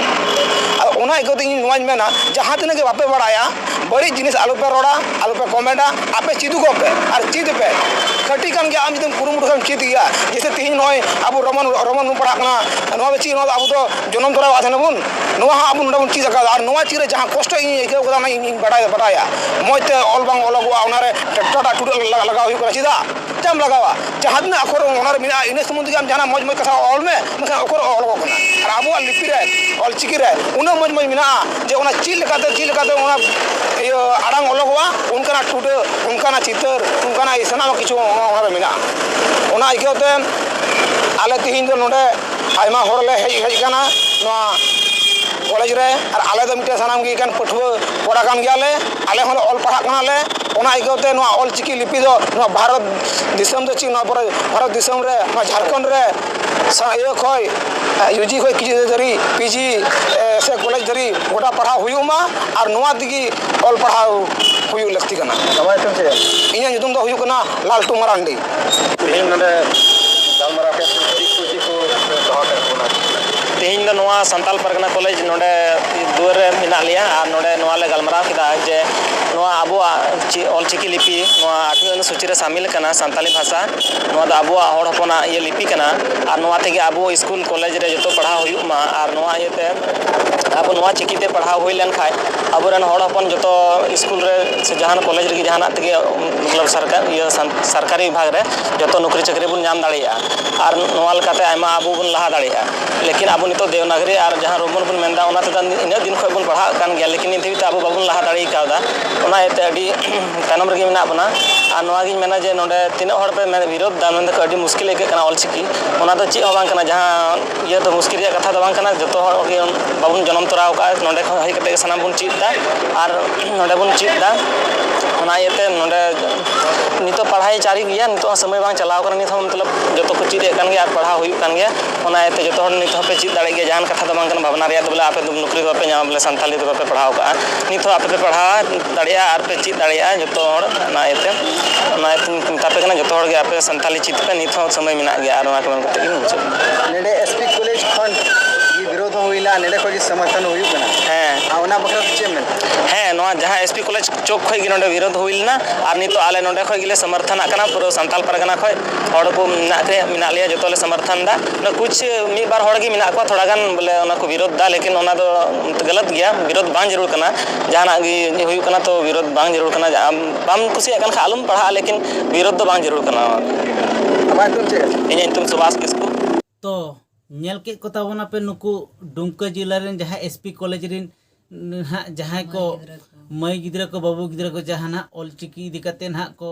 ᱟᱫᱚ ᱚᱱᱟ ᱤᱠᱟᱹᱛᱮ ᱤᱧ ᱱᱚᱣᱟᱧ ᱢᱮᱱᱟ, ᱡᱟᱦᱟᱸ ᱛᱤᱱᱟᱹᱜ ᱜᱮ ᱵᱟᱯᱮ ᱵᱟᱲᱟᱭᱟ, ᱵᱟᱹᱲᱤᱡ ᱡᱤᱱᱤᱥ ᱟᱞᱚᱯᱮ ᱨᱚᱲᱟ, ᱟᱞᱚᱯᱮ ᱠᱚᱢᱮᱱᱴᱟ, ᱟᱯᱮ ᱪᱮᱫᱚᱜᱚᱜ ᱯᱮ ᱟᱨ ᱪᱮᱫ ᱯᱮ᱾ ᱠᱟᱹᱴᱤᱡ ᱠᱟᱱ ᱜᱮᱭᱟ, ᱟᱢ ᱡᱩᱫᱤᱢ ᱠᱩᱨᱩᱢᱩᱴᱩ ᱠᱷᱟᱱ ᱪᱮᱫ ᱜᱮᱭᱟ᱾ ᱡᱮᱭᱥᱮ ᱛᱮᱦᱮᱧ ᱱᱚᱜᱼᱚᱭ ᱟᱵᱚ ᱨᱳᱢᱟᱱ, ᱨᱳᱢᱟᱱ ᱵᱚᱱ ᱯᱟᱲᱦᱟᱜ ᱠᱟᱱᱟ, ᱱᱚᱣᱟ ᱫᱚ ᱪᱮᱫ? ᱱᱚᱣᱟ ᱫᱚ ᱟᱵᱚ ᱫᱚ ᱡᱚᱱᱚᱢ ᱛᱚᱨᱟ ᱟᱜ ᱛᱟᱦᱮᱱᱟ ᱵᱚᱱ᱾ ᱱᱚᱣᱟ ᱦᱚᱸ ᱟᱵᱚ ᱱᱚᱰᱮ ᱵᱚᱱ ᱪᱮᱫ ᱟᱠᱟᱫᱟ᱾ ᱟᱨ ᱱᱚᱣᱟ ᱪᱮᱫ ᱨᱮ ᱡᱟᱦᱟᱸ ᱠᱚᱥᱴᱚ ᱤᱧ ᱟᱹᱭᱠᱟᱹᱣ ᱠᱟᱫᱟ, ᱚᱱᱟ ᱤᱧ, ᱤᱧ ᱵᱟᱰᱟᱭ, ᱵᱟᱰᱟᱭᱟ᱾ ᱢᱚᱡᱽ ᱛᱮ ᱚᱞ ᱵᱟᱝ ᱚᱞᱚᱜᱚᱜᱼᱟ, ᱚᱱᱟ ᱨᱮ ᱴᱟᱴᱟ ᱴᱩᱰᱟᱹᱜ ᱞᱟᱜᱟ-, ᱞᱟᱜᱟᱣ ᱦᱩᱭᱩᱜ ᱠᱟᱱᱟ᱾ ᱪᱮᱫᱟᱜ? ᱪᱮᱫ ᱮᱢ ᱞᱟᱜᱟᱣᱟ? ᱡᱟᱦᱟᱸ ᱛᱤᱱᱟᱹᱜ ᱟᱠᱷᱚᱨ ᱚᱱᱟ ᱨᱮ ᱢᱮᱱᱟᱜᱼᱟ, ᱤᱱᱟᱹ ᱥᱩᱢᱩᱝ ᱛᱮᱜᱮ ᱟᱢ ᱡᱟᱦᱟᱱᱟᱜ ᱢᱚᱡᱽ ᱢᱚᱡᱽ ᱠᱟᱛᱷᱟ ᱚᱞ ᱢᱮ, ᱢᱮᱱᱠᱷᱟᱱ ᱚᱠᱚᱨ ᱚᱞᱚᱜᱚᱜ ᱠᱟᱱᱟ? ᱟᱨ ᱟᱵᱚᱣᱟᱜ ᱞᱤᱯᱤ ᱨᱮ, ᱚᱞ ᱪᱤᱠᱤ ᱨᱮ ᱩᱱᱟᱹᱜ ᱢᱚᱡᱽ ᱢᱚᱡᱽ ᱢᱮᱱᱟᱜᱼᱟ ᱡᱮ ᱚᱱᱟ ᱪᱮᱫ ᱞᱮᱠᱟᱛᱮ, ᱪᱮᱫ ᱞᱮᱠᱟᱛᱮ ᱚᱱᱟ ᱤᱭᱟᱹ ᱟᱲᱟᱝ ᱚᱞᱚᱜᱚᱜᱼᱟ, ᱚᱱᱠᱟᱱᱟᱜ ᱴᱩᱰᱟᱹᱜ, ᱚᱱᱠᱟᱱᱟᱜ ᱪᱤᱛᱟᱹᱨ, ᱚᱱᱠᱟᱱᱟᱜ ᱥᱟᱱᱟᱢᱟᱜ ᱠᱤᱪᱷᱩ ᱚᱱᱟ, ᱚᱱᱟ ᱨᱮ ᱢᱮᱱᱟᱜᱼᱟ᱾ ᱚᱱᱟ ᱤᱠᱟᱹᱣᱛᱮ ᱟᱞᱮ ᱛᱮᱦᱮᱧ ᱫᱚ ᱱᱚᱰᱮ ᱟᱭᱢᱟ ᱦᱚᱲ ᱞᱮ ᱦᱮᱡ, ᱦᱮᱡ ᱟᱠᱟᱱᱟ ᱱᱚᱣᱟ ᱠᱚᱞᱮᱡᱽ ᱨᱮ, ᱟᱨ ᱟᱞᱮ ᱫᱚ ᱢᱤᱫᱴᱮᱱ ᱥᱟᱱᱟᱢ ᱜᱮ ᱮᱠᱮᱱ ᱯᱟᱹᱴᱷᱩᱣᱟᱹ ᱠᱚᱲᱟ ᱠᱟᱱ ᱜᱮᱭᱟᱞᱮ, ᱟᱞᱮ ᱦᱚᱸᱞᱮ ᱚᱞ ᱯᱟᱲᱦᱟᱜ ᱠᱟᱱᱟᱞᱮ᱾ ᱚᱱᱟ ᱤᱠᱟᱹᱣᱛᱮ ᱱᱚᱣᱟ ᱚᱞ ᱪᱤᱠᱤ ᱞᱤᱯᱤ ᱫᱚ ᱱᱚᱣᱟ ᱵᱷᱟᱨᱚᱛ ᱫᱤᱥᱚᱢ ᱫᱚ ᱪᱮᱫ, ᱱᱚᱣᱟ ᱵᱷᱟᱨᱚᱛ ᱫᱤᱥᱚᱢ ᱨᱮ, ᱱᱚᱣᱟ ᱡᱷᱟᱲᱠᱷᱚᱸᱰ ᱨᱮ ᱥᱟ-, ᱤᱭᱟᱹ ᱠᱷᱚᱡ, ᱤᱭᱩ ᱡᱤ ᱠᱷᱚᱡ ᱠᱤᱪᱷᱩ ᱫᱷᱟᱹᱨᱤᱡ, ᱯᱤ ᱡᱤ, ᱮ, ᱥᱮ ᱠᱚᱞᱮᱡᱽ ᱫᱷᱟᱹᱨᱤᱡ ᱜᱚᱴᱟ ᱯᱟᱲᱦᱟᱣ ᱦᱩᱭᱩᱜ ᱢᱟ ᱟᱨ ᱱᱚᱣᱟ ᱛᱮᱜᱮ ᱚᱞ ᱯᱟᱲᱦᱟᱣ ᱦᱩᱭᱩᱜ ᱞᱟᱹᱠᱛᱤ ᱠᱟᱱᱟ᱾ ᱟᱢᱟᱜ ᱧᱩᱛᱩᱢ ᱪᱮᱫ? ᱤᱧᱟᱹᱜ ᱧᱩᱛᱩᱢ ᱫᱚ ᱦᱩᱭᱩᱜ ᱠᱟᱱᱟ ᱞᱟᱞᱴᱩ ᱢᱟᱨᱟᱱᱰᱤ᱾ ᱛᱮᱦᱮᱧ ᱱᱚᱰᱮ ᱜᱟᱞᱢᱟᱨᱟᱣ ᱠᱮᱫ ᱪᱮᱫ ᱠᱚ ᱪᱮᱫ ᱠᱚ ᱫᱚᱦᱚ ᱠᱮᱫ ᱵᱚᱱᱟ? ᱛᱮᱦᱮᱧ ᱫᱚ ᱱᱚᱣᱟ ᱥᱟᱱᱛᱟᱞ ᱯᱟᱨᱜᱟᱱᱟ ᱠᱚᱞᱮᱡᱽ ᱱᱚᱰᱮ ᱫᱩᱣᱟᱹᱨ ᱨᱮ ᱢᱮᱱᱟᱜ ᱞᱮᱭᱟ ᱟᱨ ᱱᱚᱰᱮ ᱱᱚᱣᱟ ᱞᱮ ᱜᱟᱞᱢᱟᱨᱟᱣ ᱠᱮᱫᱟ ᱡᱮ ᱱᱚᱣᱟ ᱟᱵᱚᱣᱟᱜ ᱪᱮᱫ ᱚᱞᱪᱤᱠᱤ ᱞᱤᱯᱤ ᱱᱚᱣᱟ ᱟᱴᱷᱣᱤ ᱚᱱᱩᱥᱩᱪᱤ ᱨᱮ ᱥᱟᱢᱤᱞ ᱠᱟᱱᱟ, ᱥᱟᱱᱛᱟᱞᱤ ᱵᱷᱟᱥᱟ, ᱱᱚᱣᱟ ᱫᱚ ᱟᱵᱚᱣᱟᱜ ᱦᱚᱲ ᱦᱚᱯᱚᱱᱟᱜ ᱤᱭᱟᱹ ᱞᱤᱯᱤ ᱠᱟᱱᱟ ᱟᱨ ᱱᱚᱣᱟ ᱛᱮᱜᱮ ᱟᱵᱚ ᱥᱠᱩᱞ ᱠᱚᱞᱮᱡᱽ ᱨᱮ ᱡᱚᱛᱚ ᱯᱟᱲᱦᱟᱣ ᱦᱩᱭᱩᱜ ᱢᱟ ᱟᱨ ᱱᱚᱣᱟ ᱤᱭᱟᱹᱛᱮ ᱟᱵᱚ ᱱᱚᱣᱟ ᱪᱤᱠᱤ ᱛᱮ ᱯᱟᱲᱦᱟᱣ ᱦᱩᱭ ᱞᱮᱱᱠᱷᱟᱱ ᱟᱵᱚᱨᱮᱱ ᱦᱚᱲ ᱦᱚᱯᱚᱱ ᱡᱚᱛᱚ ᱥᱠᱩᱞ ᱨᱮ ᱥᱮ ᱡᱟᱦᱟᱱ ᱠᱚᱞᱮᱡᱽ ᱨᱮᱜᱮ ᱡᱟᱦᱟᱱᱟᱜ ᱛᱮᱜᱮ ᱢᱚᱛᱞᱚᱵ ᱥᱚᱨᱠᱟᱨ ᱤᱭᱟᱹ ᱥᱟᱱ- ᱥᱚᱨᱠᱟᱨᱤ ᱵᱤᱵᱷᱟᱜᱽ ᱨᱮ ᱡᱚᱛᱚ ᱱᱚᱠᱨᱤ ᱪᱟᱹᱠᱨᱤ ᱵᱚᱱ ᱧᱟᱢ ᱫᱟᱲᱮᱭᱟᱜᱼᱟ᱾ ᱟᱨ ᱱᱚᱣᱟ ᱞᱮᱠᱟᱛᱮ ᱟᱭᱢᱟ ᱟᱵᱚ ᱵᱚᱱ ᱞᱟᱦᱟ ᱫᱟᱲᱮᱭᱟᱜᱼᱟ᱾ ᱞᱮᱠᱤᱱ ᱟᱵᱚ ᱱᱤᱛᱚᱜ ᱫᱮᱵᱽᱱᱟᱜᱽᱨᱤ ᱟᱨ ᱡᱟᱦᱟᱸ ᱨᱳᱢᱟᱱ ᱵᱚᱱ ᱢᱮᱱᱫᱟ, ᱚᱱᱟ ᱛᱮᱫᱚ ᱤᱱᱟᱹᱜ ᱫᱤᱱ ᱠᱷᱚᱱ ᱵᱚᱱ ᱯᱟᱲᱦᱟᱜ ᱠᱟᱱ ᱜᱮᱭᱟ, ᱞᱮᱠᱤᱱ ᱱᱤᱛ ᱦᱟᱹᱵᱤᱡ ᱛᱮ ᱟᱵᱚ ᱵᱟᱵᱚᱱ ᱞᱟᱦᱟ ᱫᱟᱲᱮ ᱠᱟᱣᱫᱟ᱾ ᱚᱱᱟ ᱤᱭᱟᱹᱛᱮ ᱟᱹᱰᱤ ᱛᱟᱭᱱᱚᱢ ᱨᱮᱜᱮ ᱢᱮᱱᱟᱜ ᱵᱚᱱᱟ᱾ ᱟᱨ ᱱᱚᱣᱟ ᱜᱤᱧ ᱢᱮᱱᱟ ᱡᱮ ᱱᱚᱰᱮ ᱛᱤᱱᱟᱹᱜ ᱦᱚᱲ ᱯᱮ ᱢᱮᱱ ᱵᱤᱨᱳᱫᱷ ᱫᱟ, ᱢᱮᱱ ᱫᱟᱠᱚ ᱟᱹᱰᱤ ᱢᱩᱥᱠᱤᱞ ᱟᱹᱭᱠᱟᱹᱜ ᱠᱟᱱᱟ ᱚᱞᱪᱤᱠᱤ, ᱚᱱᱟ ᱫᱚ ᱪᱮᱫ ᱦᱚᱸ ᱵᱟᱝ ᱠᱟᱱᱟ᱾ ᱡᱟᱦᱟᱸ ᱤᱭᱟᱹ ᱫᱚ ᱢᱩᱥᱠᱤᱞ ᱨᱮᱭᱟᱜ ᱠᱟᱛᱷᱟ ᱫᱚ ᱵᱟᱝ ᱠᱟᱱᱟ, ᱡᱚᱛᱚ ᱦᱚᱲ ᱜᱮ ᱵᱟᱵᱚᱱ ᱡᱚᱱᱚᱢ ᱛᱚᱨᱟ ᱟᱠᱟᱫᱼᱟ, ᱱᱚᱰᱮ ᱠᱷᱚᱱ ᱦᱮᱡ ᱠᱟᱛᱮ ᱜᱮ ᱥᱟᱱᱟᱢ ᱵᱚᱱ ᱪᱮᱫ ᱮᱫᱟ ᱟᱨ ᱱᱚᱰᱮ ᱵᱚᱱ ᱪᱮᱫ ᱮᱫᱟ᱾ ᱚᱱᱟ ᱤᱭᱟᱹᱛᱮ ᱱᱚᱰᱮ ᱱᱤᱛᱚᱜ ᱯᱟᱲᱦᱟᱣ ᱡᱟᱹᱨᱤ ᱜᱮᱭᱟ, ᱱᱤᱛᱚᱜ ᱦᱚᱸ ᱥᱚᱢᱚᱭ ᱵᱟᱝ ᱪᱟᱞᱟᱣ ᱠᱟᱱᱟ, ᱱᱤᱛ ᱦᱚᱸ ᱢᱚᱛᱞᱚᱵ ᱡᱚᱛᱚ ᱠᱚ ᱪᱮᱫ ᱮᱫ ᱠᱟᱱ ᱜᱮᱭᱟ ᱟᱨ ᱯᱟᱲᱦᱟᱣ ᱦᱩᱭᱩᱜ ᱠᱟᱱ ᱜᱮᱭᱟ᱾ ᱚᱱᱟ ᱤᱭᱟᱹᱛᱮ ᱡᱚᱛᱚ ᱦᱚᱲ ᱱᱤᱛ ᱦᱚᱸᱯᱮ ᱪᱮᱫ ᱫᱟᱲᱮᱭᱟᱜ ᱜᱮᱭᱟ, ᱡᱟᱦᱟᱱ ᱠᱟᱛᱷᱟ ᱫᱚ ᱵᱟᱝ ᱠᱟᱱᱟ, ᱵᱷᱟᱵᱽᱱᱟ ᱨᱮᱭᱟᱜ ᱫᱚ ᱵᱚᱞᱮ ᱟᱯᱮ ᱫᱚ ᱱᱚᱠᱨᱤ ᱫᱚ ᱵᱟᱯᱮ ᱧᱟᱢᱟ ᱵᱚᱞᱮ ᱥᱟᱱᱛᱟᱞᱤ ᱛᱮ ᱵᱟᱯᱮ ᱯᱟᱲᱦᱟᱣ ᱠᱟᱜᱼᱟ᱾ ᱱᱤᱛ ᱦᱚᱸ ᱟᱯᱮ ᱯᱮ ᱯᱟᱲᱦᱟᱣ ᱫᱟᱲᱮᱭᱟᱜᱼᱟ ᱟᱨ ᱯᱮ ᱪᱮᱫ ᱫᱟᱲᱮᱭᱟᱜᱼᱟ ᱡᱚᱛᱚ ᱦᱚᱲ᱾ ᱚᱱᱟ ᱤᱭᱟᱹᱛᱮ ᱚᱱᱟ ᱤᱭᱟᱹᱛᱮᱧ ᱢᱮᱛᱟ ᱯᱮ ᱠᱟᱱᱟ, ᱡᱚᱛᱚ ᱦᱚᱲ ᱜᱮ ᱟᱯᱮ ᱥᱟᱱᱛᱟᱞᱤ ᱪᱮᱫ ᱯᱮ, ᱱᱤᱛ ᱦᱚᱸ ᱥᱚᱢᱚᱭ ᱢᱮᱱᱟᱜ ᱜᱮᱭᱟ᱾ ᱟᱨ ᱚᱱᱟ ᱠᱚ ᱢᱮᱱ ᱠᱟᱛᱮ ᱜᱮᱧ ᱢᱩᱪᱟᱹᱫ ᱮᱫᱟ᱾ ᱱᱚᱰᱮ ᱮᱥ ᱯᱤ ᱠᱚᱞᱮᱡᱽ ᱠᱷᱚᱱ ᱜᱮ ᱵᱤᱨᱳᱫᱷ ᱦᱚᱸ ᱦᱩᱭᱱᱟ, ᱱᱚᱰᱮ ᱠᱷᱚᱱ ᱜᱮ ᱥᱚᱢᱚᱨᱛᱷᱚᱱ ᱦᱚᱸ ᱦᱩᱭᱩᱜ ᱠᱟᱱᱟ᱾ ᱦᱮᱸ᱾ ᱟᱨ ᱚᱱᱟ ᱵᱟᱠᱷᱨᱟ ᱛᱮ ᱪᱮᱫ ᱮᱢ ᱢᱮᱱᱟ? ᱦᱮᱸ, ᱱᱚᱣᱟ ᱡᱟᱦᱟᱸ ᱮᱥ ᱯᱤ ᱠᱚᱞᱮᱡᱽ ᱪᱚᱠ ᱠᱷᱚᱱ ᱜᱮ ᱱᱚᱰᱮ ᱵᱤᱨᱳᱫᱷ ᱦᱩᱭ ᱞᱮᱱᱟ ᱟᱨ ᱱᱤᱛᱚᱜ ᱟᱞᱮ ᱱᱚᱰᱮ ᱠᱷᱚᱱ ᱜᱮᱞᱮ ᱥᱚᱢᱚᱨᱛᱷᱚᱱᱟᱜ ᱠᱟᱱᱟ᱾ ᱯᱩᱨᱟᱹ ᱥᱟᱱᱛᱟᱞ ᱯᱟᱨᱜᱟᱱᱟ ᱠᱷᱚᱱ ᱦᱚᱲ ᱠᱚ ᱢᱮᱱᱟᱜ ᱛᱮ, ᱢᱮᱱᱟᱜ ᱞᱮᱭᱟ, ᱡᱚᱛᱚ ᱞᱮ ᱥᱚᱢᱚᱨᱛᱷᱚᱱ ᱮᱫᱟ᱾ ᱚᱱᱟ ᱠᱩᱪ ᱢᱤᱫ ᱵᱟᱨ ᱦᱚᱲ ᱜᱮ ᱢᱮᱱᱟᱜ ᱠᱚᱣᱟ ᱛᱷᱚᱲᱟ ᱜᱟᱱ ᱵᱚᱞᱮ ᱚᱱᱟ ᱠᱚ ᱵᱤᱨᱳᱫᱷ ᱮᱫᱟ, ᱞᱮᱠᱤᱱ ᱚᱱᱟ ᱫᱚ ᱜᱟᱞᱟᱛ ᱜᱮᱭᱟ, ᱵᱤᱨᱳᱫᱷ ᱵᱟᱝ ᱡᱟᱹᱨᱩᱲ ᱠᱟᱱᱟ᱾ ᱡᱟᱦᱟᱱᱟᱜ ᱜᱮ ᱦᱩᱭᱩᱜ ᱠᱟᱱᱟ ᱛᱚ ᱵᱤᱨᱳᱫᱷ ᱵᱟᱝ ᱡᱟᱹᱨᱩᱲ ᱠᱟᱱᱟ᱾ ᱟᱢ ᱵᱟᱢ ᱠᱩᱥᱤᱭᱟᱜ ᱠᱟᱱ ᱠᱷᱟᱱ ᱟᱞᱚᱢ ᱯᱟᱲᱦᱟᱜᱼᱟ, ᱞᱮᱠᱤᱱ ᱵᱤᱨᱳᱫᱷ ᱫᱚ ᱵᱟᱝ ᱡᱟᱹᱨᱩᱲ ᱠᱟᱱᱟ᱾ ᱟᱢᱟᱜ ᱧᱩᱛᱩᱢ ᱪᱮᱫ? ᱤᱧᱟᱹᱜ ᱧᱩᱛᱩᱢ ᱥᱩᱵᱷᱟᱥ ᱠᱤᱥᱠᱩ᱾ ᱛᱚ ᱧᱮᱞ ᱠᱮᱫ ᱠᱚ ᱛᱟᱵᱚᱱᱟᱯᱮ ᱱᱩᱠᱩ ᱰᱩᱢᱠᱟᱹ ᱡᱮᱞᱟ ᱨᱮᱱ ᱡᱟᱦᱟᱸ ᱮᱥ ᱯᱤ ᱠᱚᱞᱮᱡᱽ ᱨᱮᱱ ᱱᱟᱦᱟᱜ ᱡᱟᱦᱟᱸᱭ ᱠᱚ ᱢᱟᱹᱭ ᱜᱤᱫᱽᱨᱟᱹ ᱠᱚ, ᱢᱟᱹᱭ ᱜᱤᱫᱽᱨᱟᱹ ᱠᱚ, ᱵᱟᱹᱵᱩ ᱜᱤᱫᱽᱨᱟᱹ ᱠᱚ ᱡᱟᱦᱟᱱᱟᱜ ᱚᱞᱪᱤᱠᱤ ᱤᱫᱤ ᱠᱟᱛᱮ ᱱᱟᱦᱟᱜ ᱠᱚ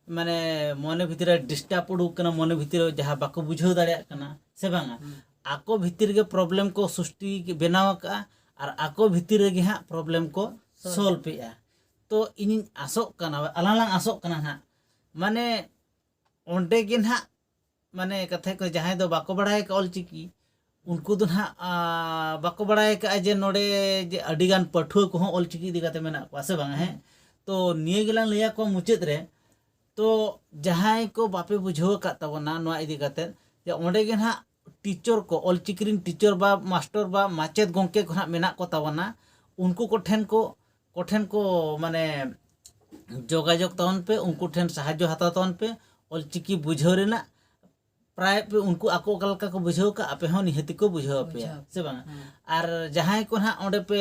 ᱢᱟᱱᱮ ᱢᱚᱱᱮ ᱵᱷᱤᱛᱤᱨ ᱨᱮ ᱰᱤᱥᱴᱟᱵᱽ ᱩᱰᱩᱠ ᱠᱟᱱᱟ, ᱢᱚᱱᱮ ᱵᱷᱤᱛᱤᱨ ᱨᱮ ᱡᱟᱦᱟᱸ ᱵᱟᱠᱚ ᱵᱩᱡᱷᱟᱹᱣ ᱫᱟᱲᱮᱭᱟᱜ ᱠᱟᱱᱟ ᱥᱮ ᱵᱟᱝᱟ? ᱦᱩᱸ᱾ ᱟᱠᱚ ᱵᱷᱤᱛᱤᱨ ᱨᱮᱜᱮ ᱯᱨᱚᱵᱞᱮᱢ ᱠᱚ ᱥᱨᱤᱥᱴᱤ ᱵᱮᱱᱟᱣ ᱟᱠᱟᱫᱼᱟ ᱟᱨ ᱟᱠᱚ ᱵᱷᱤᱛᱤᱨ ᱨᱮᱜᱮ ᱦᱟᱸᱜ ᱯᱨᱚᱵᱞᱮᱢ ᱠᱚ ᱥᱚᱞᱵᱷ᱾ ᱥᱚᱞᱵᱷ ᱮᱫᱼᱟ᱾ ᱛᱚ ᱤᱧᱤᱧ ᱟᱥᱚᱜ ᱠᱟᱱᱟ, ᱟᱞᱟᱝ ᱞᱟᱝ ᱟᱥᱚᱜ ᱠᱟᱱᱟ ᱦᱟᱸᱜ, ᱢᱟᱱᱮ ᱚᱸᱰᱮ ᱜᱮ ᱱᱟᱦᱟᱜ ᱢᱟᱱᱮ ᱠᱟᱛᱷᱟ ᱠᱚ ᱡᱟᱦᱟᱸᱭ ᱫᱚ ᱵᱟᱠᱚ ᱵᱟᱲᱟᱭ ᱟᱠᱟᱫ ᱚᱞᱪᱤᱠᱤ, ᱩᱱᱠᱩ ᱫᱚ ᱱᱟᱦᱟᱜ ᱵᱟᱠᱚ ᱵᱟᱲᱟᱭ ᱟᱠᱟᱫᱼᱟ ᱡᱮ ᱱᱚᱰᱮ ᱡᱮ ᱟᱹᱰᱤᱜᱟᱱ ᱯᱟᱹᱴᱷᱩᱣᱟᱹ ᱠᱚᱦᱚᱸ ᱚᱞᱪᱤᱠᱤ ᱤᱫᱤ ᱠᱟᱛᱮ ᱢᱮᱱᱟᱜ ᱠᱚᱣᱟ, ᱥᱮ ᱵᱟᱝ? ᱦᱮᱸ, ᱛᱚ ᱱᱤᱭᱟᱹ ᱜᱮᱞᱟᱝ ᱞᱟᱹᱭ ᱟᱠᱚᱣᱟ ᱢᱩᱪᱟᱹᱫ ᱨᱮ᱾ ᱛᱚ ᱡᱟᱦᱟᱸᱭ ᱠᱚ ᱵᱟᱯᱮ ᱵᱩᱡᱷᱟᱹᱣ ᱟᱠᱟᱫ ᱛᱟᱵᱚᱱᱟ ᱱᱚᱣᱟ ᱤᱫᱤ ᱠᱟᱛᱮ, ᱡᱮ ᱚᱸᱰᱮ ᱜᱮ ᱱᱟᱦᱟᱜ ᱴᱤᱪᱚᱨ ᱠᱚ, ᱚᱞᱪᱤᱠᱤ ᱨᱮᱱ ᱴᱤᱪᱚᱨ ᱵᱟ ᱢᱟᱥᱴᱚᱨ ᱵᱟ ᱢᱟᱪᱮᱫ ᱜᱚᱢᱠᱮ ᱠᱚ ᱱᱟᱦᱟᱜ ᱢᱮᱱᱟᱜ ᱠᱚ ᱛᱟᱵᱚᱱᱟ, ᱩᱱᱠᱩ ᱠᱚᱴᱷᱮᱱ ᱠᱚ ᱠᱚᱴᱷᱮᱱ ᱠᱚ ᱢᱟᱱᱮ ᱡᱳᱜᱟᱡᱳᱜᱽ ᱛᱟᱵᱚᱱ ᱯᱮ, ᱩᱱᱠᱩ ᱴᱷᱮᱱ ᱥᱟᱦᱟᱡᱽᱡᱚ ᱦᱟᱛᱟᱣ ᱛᱟᱵᱚᱱ ᱯᱮ᱾ ᱚᱞᱪᱤᱠᱤ ᱵᱩᱡᱷᱟᱹᱣ ᱨᱮᱱᱟᱜ ᱯᱨᱟᱭ ᱯᱮ, ᱩᱱᱠᱩ ᱟᱠᱚ ᱚᱠᱟ ᱞᱮᱠᱟ ᱠᱚ ᱵᱩᱡᱷᱟᱹᱣ ᱠᱟᱜ, ᱟᱯᱮ ᱦᱚᱸ ᱱᱤᱦᱟᱹᱛᱤ ᱠᱚ ᱵᱩᱡᱷᱟᱹᱣ ᱟᱯᱮᱭᱟ, ᱵᱩᱡᱷᱟᱹᱣ᱾ ᱥᱮ ᱵᱟᱝᱟ? ᱦᱮᱸ᱾ ᱟᱨ ᱡᱟᱦᱟᱸᱭ ᱠᱚ ᱱᱟᱦᱟᱜ ᱚᱸᱰᱮ ᱯᱮ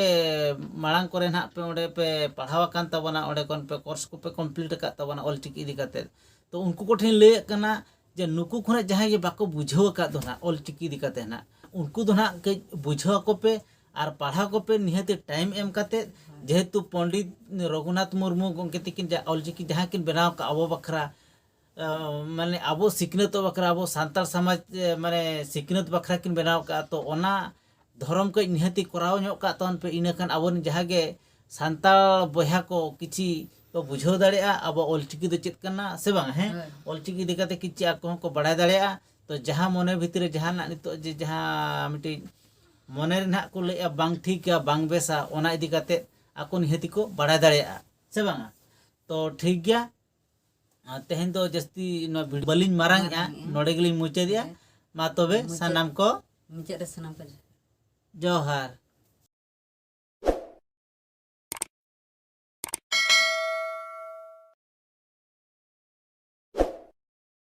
ᱢᱟᱲᱟᱝ ᱠᱚᱨᱮ ᱱᱟᱦᱟᱜ ᱯᱮ ᱚᱸᱰᱮ ᱯᱮ ᱯᱟᱲᱦᱟᱣ ᱟᱠᱟᱱ ᱛᱟᱵᱚᱱᱟ, ᱚᱸᱰᱮ ᱠᱷᱚᱱ ᱯᱮ ᱠᱳᱨᱥ ᱠᱚᱯᱮ ᱠᱚᱢᱯᱞᱤᱴ ᱟᱠᱟᱫ ᱛᱟᱵᱚᱱᱟ ᱚᱞᱪᱤᱠᱤ ᱤᱫᱤ ᱠᱟᱛᱮ, ᱛᱚ ᱩᱱᱠᱩ ᱠᱚᱴᱷᱮᱱ ᱞᱟᱹᱭᱮᱫ ᱠᱟᱱᱟ ᱡᱮ ᱱᱩᱠᱩ ᱠᱷᱚᱱᱟᱜ ᱡᱟᱦᱟᱸᱭ ᱜᱮ ᱵᱟᱠᱚ ᱵᱩᱡᱷᱟᱹᱣ ᱟᱠᱟᱫ ᱫᱚ ᱱᱟᱦᱟᱜ ᱚᱞᱪᱤᱠᱤ ᱤᱫᱤ ᱠᱟᱛᱮ ᱱᱟᱦᱟᱜ, ᱩᱱᱠᱩ ᱫᱚ ᱱᱟᱦᱟᱜ ᱠᱟᱹᱡ ᱵᱩᱡᱷᱟᱹᱣ ᱟᱠᱚ ᱯᱮ ᱟᱨ ᱯᱟᱲᱦᱟᱣ ᱠᱚᱯᱮ ᱱᱤᱦᱟᱹᱛᱤ ᱴᱟᱭᱤᱢ ᱮᱢ ᱠᱟᱛᱮ, ᱡᱮᱦᱮᱛᱩ ᱯᱚᱱᱰᱤᱛ ᱨᱚᱜᱷᱩᱱᱟᱛᱷ ᱢᱩᱨᱢᱩ ᱜᱚᱢᱠᱮ ᱛᱤᱠᱤᱱ ᱡᱟ ᱚᱞᱪᱤᱠᱤ ᱡᱟᱦᱟᱸ ᱠᱤᱱ ᱵᱮᱱᱟᱣ ᱟᱠᱟᱫ ᱟᱵᱚ ᱵᱟᱠᱷᱨᱟ, ᱟᱸ, ᱢᱟᱱᱮ ᱟᱵᱚ ᱥᱤᱠᱷᱱᱟᱹᱛᱚᱜ ᱵᱟᱠᱷᱨᱟ, ᱟᱵᱚ ᱥᱟᱱᱛᱟᱲ ᱥᱚᱢᱟᱡᱽ, ᱮ, ᱢᱟᱱᱮ ᱥᱤᱠᱷᱱᱟᱹᱛ ᱵᱟᱠᱷᱨᱟ ᱠᱤᱱ ᱵᱮᱱᱟᱣ ᱟᱠᱟᱫᱼᱟ, ᱛᱚ ᱚᱱᱟ ᱫᱷᱚᱨᱚᱢ ᱠᱟᱹᱡ ᱱᱤᱦᱟᱹᱛᱤ ᱠᱚᱨᱟᱣ ᱧᱚᱜ ᱠᱟᱜ ᱛᱟᱵᱚᱱ ᱯᱮ, ᱤᱱᱟᱹᱠᱷᱟᱱ ᱟᱵᱚᱨᱮᱱ ᱡᱟᱦᱟᱸ ᱜᱮ ᱥᱟᱱᱛᱟᱲ ᱵᱚᱭᱦᱟ ᱠᱚ ᱠᱤᱪᱷᱤ ᱠᱚ ᱵᱩᱡᱷᱟᱹᱣ ᱫᱟᱲᱮᱭᱟᱜᱼᱟ ᱟᱵᱚ ᱚᱞᱪᱤᱠᱤ ᱫᱚ ᱪᱮᱫ ᱠᱟᱱᱟ, ᱥᱮ ᱵᱟᱝ? ᱦᱮᱸ, ᱦᱳᱭ᱾ ᱚᱞᱪᱤᱠᱤ ᱤᱫᱤ ᱠᱟᱛᱮ ᱠᱤᱪᱷᱤ ᱟᱠᱚ ᱦᱚᱸᱠᱚ ᱵᱟᱲᱟᱭ ᱫᱟᱲᱮᱭᱟᱜᱼᱟ᱾ ᱛᱚ ᱡᱟᱦᱟᱸ ᱢᱚᱱᱮ ᱵᱷᱤᱛᱤᱨ ᱨᱮ ᱡᱟᱦᱟᱱᱟᱜ ᱱᱤᱛᱚᱜ ᱡᱮ ᱡᱟᱦᱟᱸ ᱢᱤᱫᱴᱤᱡ ᱢᱚᱱᱮ ᱨᱮ ᱱᱟᱦᱟᱜ ᱠᱚ ᱞᱟᱹᱭᱮᱜᱼᱟ ᱵᱟᱝ ᱴᱷᱤᱠᱟ, ᱵᱟᱝ ᱵᱮᱥᱟ, ᱚᱱᱟ ᱤᱫᱤ ᱠᱟᱛᱮ ᱟᱠᱚ ᱱᱤᱦᱟᱹᱛᱤ ᱠᱚ ᱵᱟᱲᱟᱭ ᱫᱟᱲᱮᱭᱟᱜᱼᱟ, ᱥᱮ ᱵᱟᱝᱟ? ᱛᱚ ᱴᱷᱤᱠ ᱜᱮᱭᱟ, ᱟᱨ ᱛᱮᱦᱮᱧ ᱫᱚ ᱡᱟᱹᱥᱛᱤ ᱱᱚᱣᱟ ᱵᱷᱤᱰ-, ᱵᱟᱹᱞᱤᱧ ᱢᱟᱨᱟᱝᱮᱜᱼᱟ, ᱢᱟᱨᱟᱝᱮᱜᱼᱟ᱾ ᱱᱚᱰᱮ ᱜᱮᱞᱤᱧ ᱢᱩᱪᱟᱹᱫᱮᱜᱼᱟ᱾ ᱦᱮᱸ᱾ ᱢᱟ ᱛᱚᱵᱮ ᱢᱩᱪᱟᱹᱫ, ᱥᱟᱱᱟᱢ ᱠᱚ ᱢᱩᱪᱟᱹᱫ ᱨᱮ ᱥᱟᱱᱟᱢ ᱠᱚ ᱡᱚᱦᱟᱨ᱾